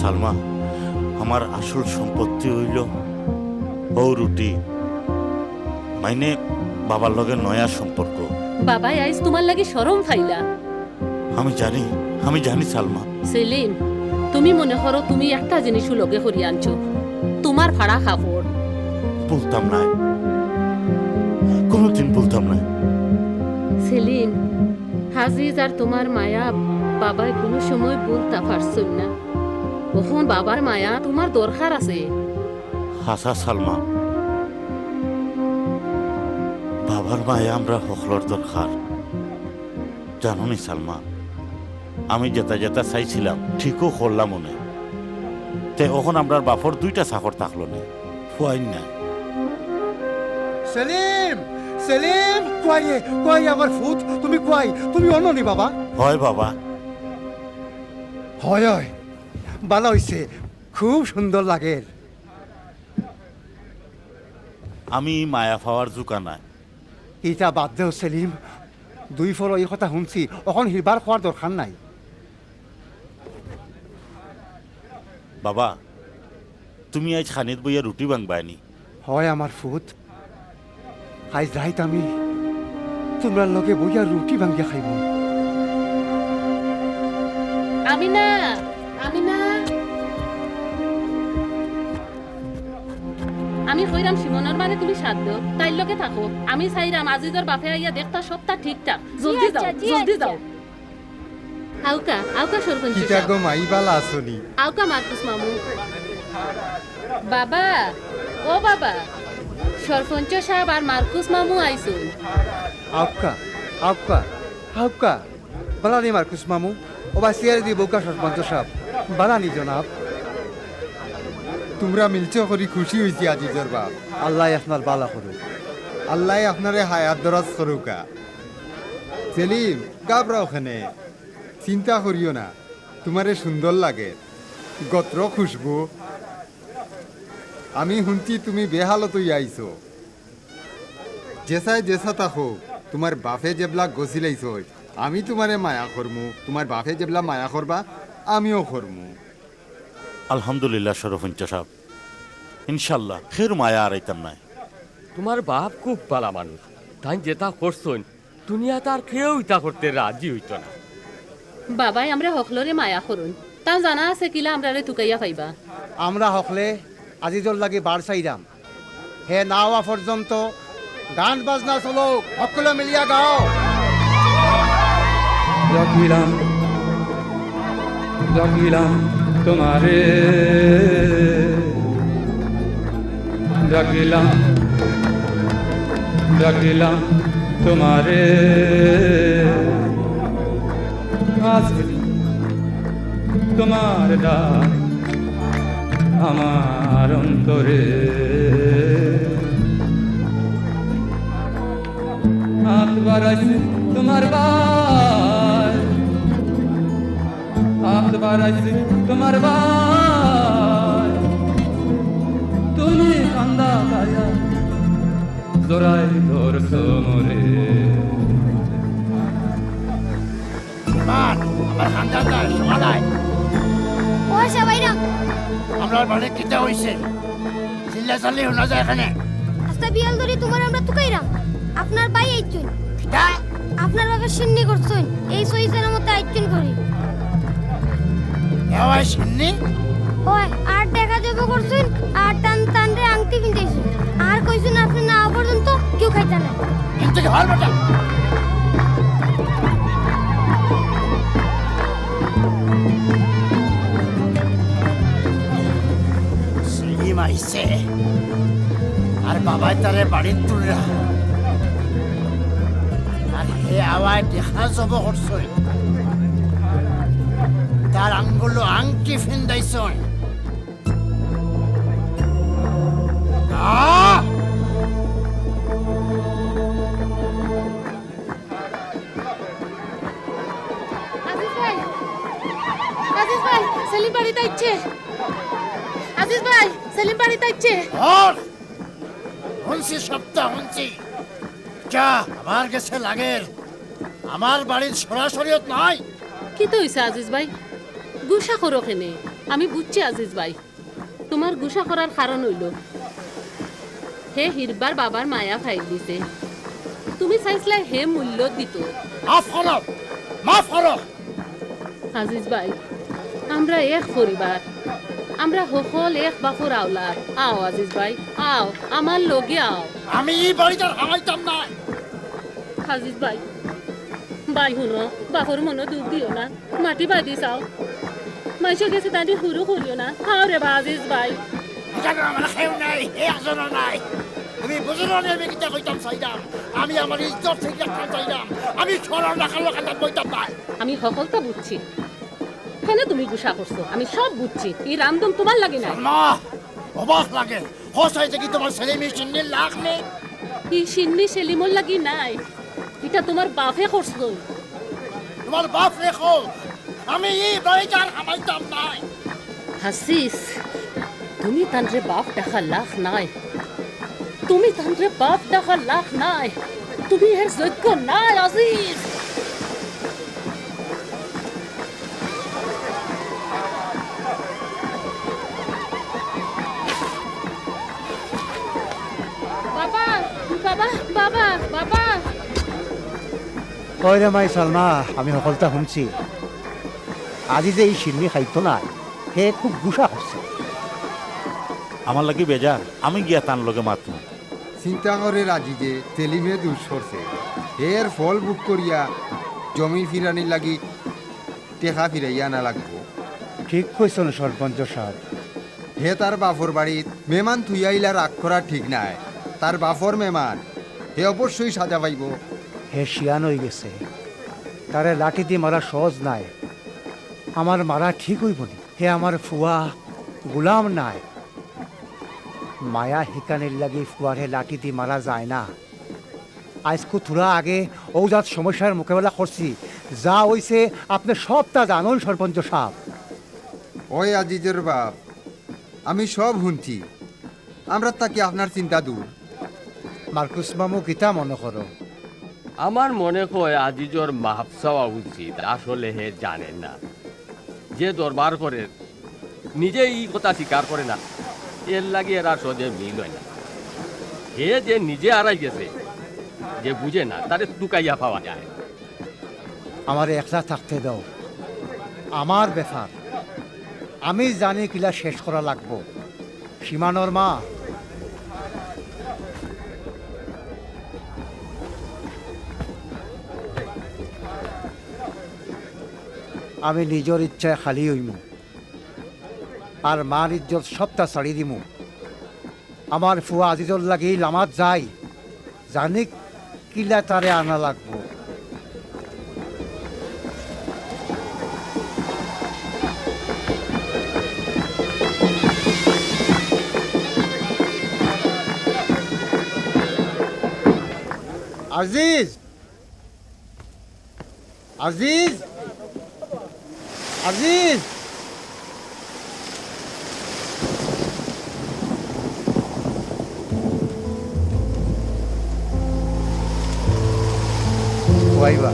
সালমা, আমার আসল সম্পত্তি অইলো অউ রুটি। মাইনে বাবার লগে নয়া সম্পর্ক। বাবায় আইজ তুমার লাগি শরম পাইলা। আমি জানি, আমি জানি সালমা। সেলিম, তুমি মনে করো তুমি একটা জিনিসও লগে করি আনছো, তুমার ফাড়া কাপড়। ভুলতাম নায়, কুনুদিন ভুলতাম নায়। সেলিম, আজিজ আর তুমার মায়া বাবায় কুনু সময় ভুলতা পারছইন না। অখন বাবার মায়া তুমার দরকার আছে। হাছা সালমা, বাবার মায়া আমরার হকলর দরকার। জানো নি সালমা, আমি যেতা যেতা চাইছিলাম, ঠিকও করলাম অনে। তে অখন আমরার বাপর দুইটা চাকর থাকলো নে, ফুয়াইন নাই। সেলিম, সেলিম, কই রে, কই আমার ফুত? তুমি কই? তুমি অনো নি বাবা? অয় বাবা। অয়, অয়, ভালা অইছে, খুব সুন্দর লাগের। আমি মায়া পাওয়ার জুকা নায়। ইতা বাদ দেও সেলিম, দুই ফলো ই কথা হুনছি, অখন হিরবার কওয়ার দরকার নাই। বাবা, তুমি আইজ খানিত বইয়া রুটি ভাংবায় নি? অয় আমার ফুত, আইজ রাইত আমি তুমরার লগে বইয়া রুটি ভাঙ্গিয়া খাইমু। আমিনা, আমিনা। আমি কইরাম শিমনর মারে তুমি সাথ দেও, তাইর লগে থাকো। আমি চাইরাম আজিজর বাপে আইয়া দেখতা সবতা ঠিকঠাক। জি জলদি আচ্ছা, যাও, জি জলদি আচ্ছা। যাও। আউক্কা, আউক্কা সরপঞ্চ কিতা সাব। গো মাই, ভালা আছো নি? আউক্কা মার্কুস মামু। বাবা, ও বাবা, সরপঞ্চ সাব আর মার্কুস মামু আইছইন। আউক্কা, আউক্কা, আউক্কা। ভালা নি মার্কুস মামু? ও বা চেয়ার দি বউক্কা সরপঞ্চ সাব। ভালা নি জনাব? তুমরা মিলছো করি খুশি অইছি আজিজর বাপ। আল্লায় আপনার ভালা করুক। আল্লায় আপনারে হায়াত দরাজ করুক্কা। সেলিম, ঘাবড়াও কেনে? চিন্তা করিও না, তুমারে সুন্দর লাগের। গতরো খুশবু। আমি হুনছি তুমি বেহালত অইয়া আইছো। যেছায় যেছা থাকো, তুমার বাপে যেবলা গছিলাইছইন, আমি তুমারে মায়া করমু, তুমার বাপে যেবলা মায়া করবা, আমিও করমু। আলহামদুলিল্লাহ সরপঞ্চ সাব, ইনশাল্লাহ, খের মায়া আরাইতাম নায়। তুমার বাপ খুব ভালা মানুষ, তাইন যেতা করছইন, দুনিয়াত আর কেউ ইতা করতে রাজি অইতো না। বাবায় আমরারে হকলরে মায়া করইন, তান জানা আছে কিলা আমরারে তুকাইয়া পাইবা। আমরা হকলে আজিজর লাগি বার চাইরাম, হে না আওয়া পর্যন্ত গান বাজনা চলউক, হকলে মিলিয়া গাও। ডাকিলাম, ডাকিলাম তোমারে, ডাকিলাম, ডাকিলাম তোমারে। আজ তোমার ডাক আমার অন্তরে। আত বাড়াইছে তোমার বায়, আত বাড়াইছে তোমার বায়, তুমি কান্দা গায়া জড়াই ধরছো মোরে। ইমান, আমার খান্দানদার, সকাল আয়। ও সবাইরা। আমরার বাড়ি কিতা অইছে? চিল্লাচাল্লি হুনা যায় কেনে? আস্তা বিয়াল ধরি তুমারে আমরা তুকাইরাম। আপনার ভাই আইছইন। কিতা? আপনার বাপে শিন্নি করছইন। এই সই জানামতে আইছইন করি। এ ভাই শিন্নি? অয়, আর দেখা যাইবো করছইন, আর তান তানরে আংটি পিন্দাইছইন। আর কইছইন আপনে না আওয়া পর্যন্ত কেউ খাইতা না। এর থাকি হল বেটা। সেলিম আইছে, আর বাবায় তারে বাড়িত তুলরা, আর হে আওয়ায় দেখা জব করছইন, তার আঙ্গুলো আংটি ফিন্দাইছইন। আহ! আজিজ ভাই, আজিজ ভাই, সেলিম বাড়িত আইছে। আজিজ ভাই, সেলিম বাড়িত আইছে। ধর! হুনছি সবতা হুনছি। যা, আমার গেছে লাগের। আমার বাড়ির সরাসরিয়ত নাই। কিতা অইছে আজিজ ভাই? গুসা করো কেনে? আমি বুঝছি আজিজ ভাই। তুমার গুসা করার কারণ অইলো, হে হিরবার বাবার মায়া ফাইল দিছে। তুমি চাইছলায় হে মূল্য দিতো। মাফ করো, মাফ করো। আজিজ ভাই, আমরা এক পরিবার, আমরা হকল এক বাফর আওলাদ। আও আজিজ ভাই, আও, আমার লগে আও। আমি ই বাড়িত আর হামাইতাম নায়। আজিজ ভাই, ভাই হুনো, বাফর মনো দুখ দিও না, মাটি বাদি চাও। মানষর গেছে তানরে হুরু করিও না। আও রে বা আজিজ ভাই। বুঝার আমার কেউ নাই, হে একজনও নাই। তুমি বুঝো না নি আমি কিতা কইতাম চাইরাম? আমি আমার ইজ্জত ঠিক রাখতাম চাইরাম। আমি সরল রাখার লোক আন্দাজ বইতাম নায়। আমি হকলতা বুঝছি। কেনে তুমি গুসা করছো? আমি সব বুঝছি। ই রামদম তুমার লাগি নায়। সালমা, অবাক লাগে। কও চাই দেখি তুমার সেলিমে শিন্নির লাখ নি? ই শিন্নি সেলিমর লাগি নায়। ইটা তুমার বাফে করছইন। তুমার বাফরে কও, আমি ই বাড়িত আর হামাইতাম নায়। আজিজ, তুমি তানরে বাফ ডাকার লাখ নায়। তুমি তানরে বাফ ডাকার লাখ নায়। তুমি এর যোগ্য নায়, আজিজ। বাবা, বাবা, বাবা, বাবা। ওই রে মাই সালমা, আমি হকলতা হুনছি। আজিজে ই শিন্নি খাইতো নায়, হে খুব গুসা করছে। আমার লাগি বেজার, আমি গিয়া তান লগে মাতমু। চিন্তা করের আজিজে সেলিমে দুষ করছে, এর ফল ভোগ করিয়া জমি ফিরানির লাগি টেকা ফিরাইয়া আনা লাগবো। ঠিক কইছইন সরপঞ্চ সাব। হে তার বাফর বাড়িত মেমান থুইয়া ইলা রাগ করা ঠিক নায়। তার বাফর মেমান, হে অবশ্যই সাজা পাইবো। হে শিয়ান অইগেছে, তারে লাঠি দি মারা সহজ নায়। আমার মারা ঠিক অইবো নি? হে আমার ফুয়া, গুলাম নায়। মায়া হিকানির লাগি ফুয়ারে লাঠি দি মারা যায় না। আইজকু থুড়া আগে অউ জাত সমস্যার মোকাবেলা করছি, যা অইছে আপনে সবতা জানইন সরপঞ্চ সাব। ওই আজিজর বাফ, আমি সব হুনছি। আমরার থাকি আপনার চিন্তা দূর। মার্কুস মামু, কিতা মনো করো? আমার মনে কয় আজিজর মাফ চাওয়া উচিত, আসলে হে জানে না। যে দরবার করের, নিজে ই কথা স্বীকার করে না, এর লাগি এরার সহজে মিল অয় না। হে যে নিজে আরাই গেছে, যে বুঝে না, তারে তুকাইয়া পাওয়া যায়। আমারে একলা থাকতে দাও, আমার ব্যাপার, আমি জানি কিলা শেষ করা লাগবো। সীমানর মা, আমি নিজর ইচ্ছায় খালি অইমু, আর মার ইজ্জত সবতা ছাড়ি দিমু। আমার ফুয়া আজিজর লাগি লামাত যাই, জানি কিলা তারে আনা লাগবো। আজিজ! আজিজ! আজিজ! ও আইবা।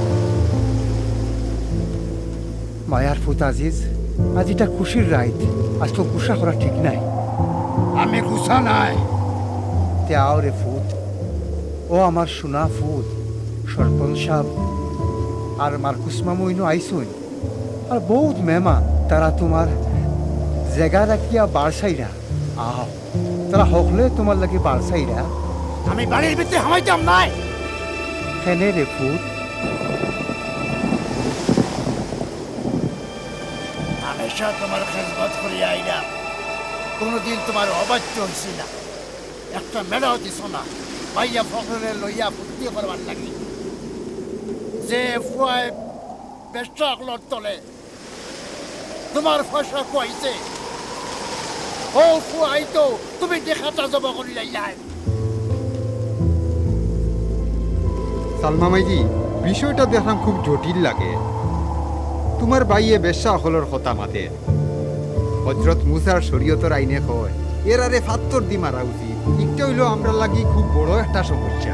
মায়ার ফুত আজিজ, আইজ ইটা খুশির রাইত, আইজ তো গুসা করা ঠিক নায়। আমি গুসা নায়। তে আও রে ফুত, ও আমার সোনা ফুত, সরপঞ্চ সাব আর মার্কুস মামু ইনো আইছইন। আর বউত মেহমান, তারা তুমার জেগা রাখিয়া বার চাইরা। আও, তারা হকলে তুমার লাগি বার চাইরা। আমি বাড়ির ভিতরে হামাইতাম নায়। কেনে রে ফুত? হামেশা তুমার খেদমত করিয়া আইলাম, কুনুদিন তুমার অবাধ্য অইছি না। একটা মেলাও দিছো না, ভাইয়া ফখরুরে লইয়া ফুর্তি করবার লাগি। যে ফুয়ায় বেশ্যা অকলর তলে তুমার পয়সা খুয়াইছে, অউ ফুয়ায় তো তুমি দেখাটা জব করি লাইলায়। সালমা মাইজি, বিষয়টা দেখলাম খুব জটিল লাগে। তুমার ভাইয়ে বেশ্যা অকলর কথা মাতে। হজরত মুসার শরীয়তর আইনে কয়, এরারে পাত্থর দি মারা উচিত। ইকটা অইলো আমরার লাগি খুব বড় একটা সমস্যা।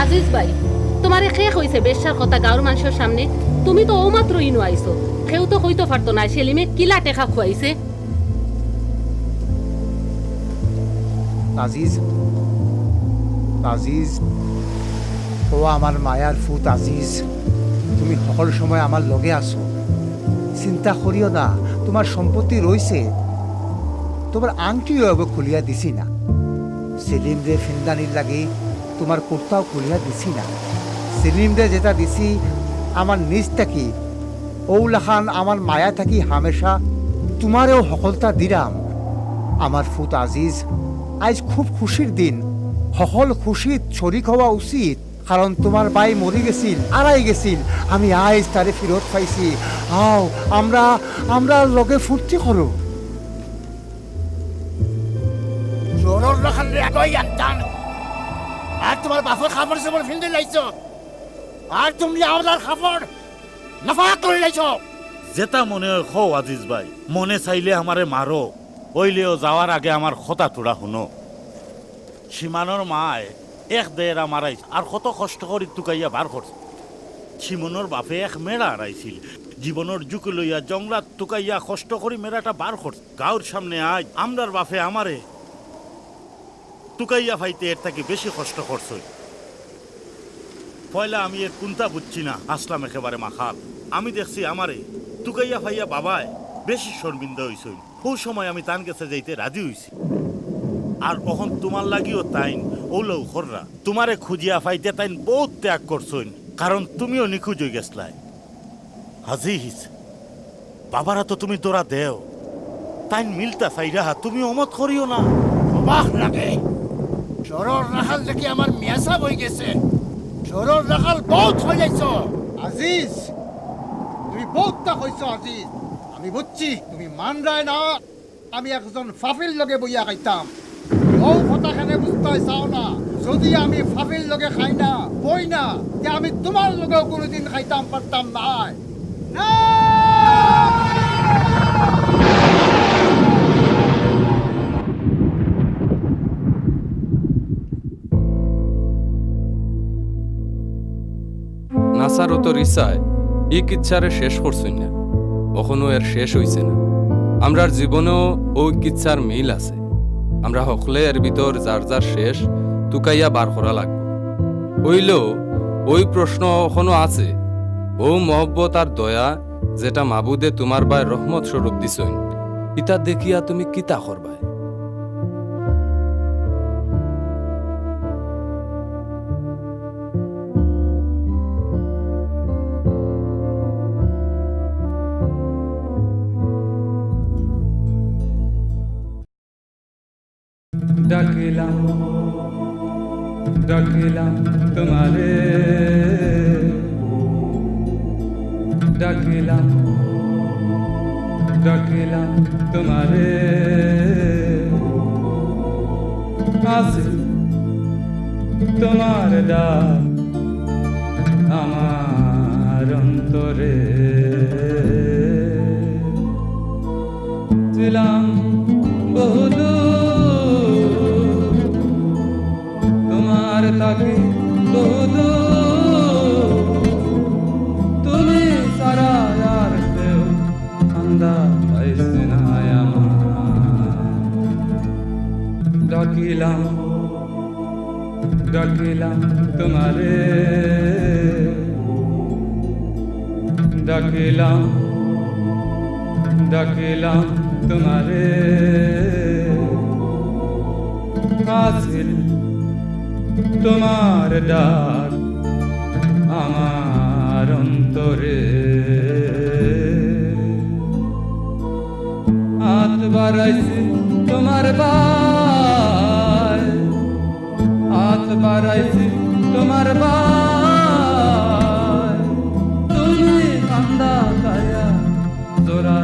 আজিজ ভাই, তুমারে কে কইছে বেশ্যার কথা গাঁওর মানষর সামনে? তুমি তো অউ মাত্র ইনো আইছো, কেউ তো কইতো পারতো নায় সেলিমে কিলা টেকা খুয়াইছে। আজিজ, আজিজ, ও আমার মায়ার ফুত আজিজ, তুমি হকল সময় আমার লগে আছো। চিন্তা করিও না, তুমার সম্পত্তি রইছে। তুমার আংটিও এগু খুলিয়া দিছি না। সেলিমরে ফিন্দানির লাগি তুমার কুর্তাও খুলিয়া দিছি না। সেলিমরে যেটা দিছি আমার নিজ থাকি, অউ লাখান আমার মায়া থাকি হামেশা তুমারেও হকলতা দিরাম। আমার ফুত আজিজ, আইজ খুব খুশির দিন। হকল খুশিত শরিক হওয়া উচিত, কারণ তুমার ভাই মরি গেছিল, আরাই গেছিল। আমি আইজ তারে ফিরত পাইছি। আও, আমরা, আমরা লগে ফুর্তি করো। শহরর রাখালরে আগই আনতাম। আর তুমার বাপর কাপড় চোপড় ফিন্দাই লাইছো। আর তুমি আমরার কাপড় নাপাক করি লাইছো। যেটা মনে অয় কও আজিজ ভাই, মনে চাইলে আমারে মারো, অইলেও যাওয়ার আগে আমার কথা থুড়া হুনো। সীমানর মায় এক দেরা মারাইছে, আর কত কষ্ট করি তুকাইয়া বার করছে। সীমানর বাপে এক মেড়া হারাইছিল, জীবনর ঝুঁকি লইয়া জংলাত তুকাইয়া কষ্ট করি মেড়াটা বার করছে। গাউর সামনে আইজ আমরার বাপে আমারে তুকাইয়া পাইতে এর থাকি বেশি কষ্ট করছইন। পয়লা আমি এর কুন্তা বুঝছি না, আসলাম একেবারে মাখাল। আমি দেখছি আমারে তুকাইয়া পাইয়া বাবায় বেশি শর্মিন্দা অইছইন। অউ সময় আমি তান গেছে যাইতে রাজি অইছি। আর অখন তুমার লাগিও তাইন অউলাউ কররা। তুমারে খুঁজিয়া পাইতে তাইন বউত ত্যাগ করছইন, কারণ তুমিও নিখোঁজ অই গেছলায়। আজিজ, বাবারা তো তুমি ধরা দেও, তাইন মিলতা চাইরা, তুমি অমত করিও না। অবাক লাগে, শহরর রাখাল দেখি আমার মিয়াসাব অই গেছে। শহরর রাখাল বউত অই যাইছো। আজিজ, তুমি বউততা কইছো আজিজ। আমি বুঝছি তুমি মানরায় না। আমি একজন ফাফির লগে বইয়া খাইতাম। অউ কথা কেনে বুঝতায় চাও না? যদি আমি ফাফির লগে খাই না, বই না, তে আমি তুমার লগেও কুনুদিন খাইতাম পারতাম নায়। না! নাসারতর ইছায় ই কিচ্ছারে শেষ করছইন না, অখনো এর শেষ অইছে না। আমরার জীবনেও অউ কিচ্ছার মিল আছে। আমরা হকলে এর ভিতর যার যার শেষ তুকাইয়া বার করা লাগবো। অইলেও অউ প্রশ্ন অখনো আছে, অউ মহব্বত আর দয়া যেটা মাবুদে তুমার বায় রহমত স্বরূপ দিছইন, ইতা দেখিয়া তুমি কিতা করবায়? ডাকিলাম, ডাকিলাম তোমারে, ডাকিলাম, ডাকিলাম তোমারে। আছে তোমার ডাক আমার অন্তরে। ছিলাম বহুদূর তোমার থাকি বহুদূর, তুমি ছাড়া আর কেউ আন্দাজ পাইছে না আমার। ডাকিলাম, ডাকিলাম তোমারে, ডাকিলাম, ডাকিলাম তোমারে। আছিল তোমার ডাক আমার অন্তরে। আত বাড়াইছি তোমার বায়, আত বাড়াইছি তোমার বায়, তুমি কান্দা কায়া জোড়া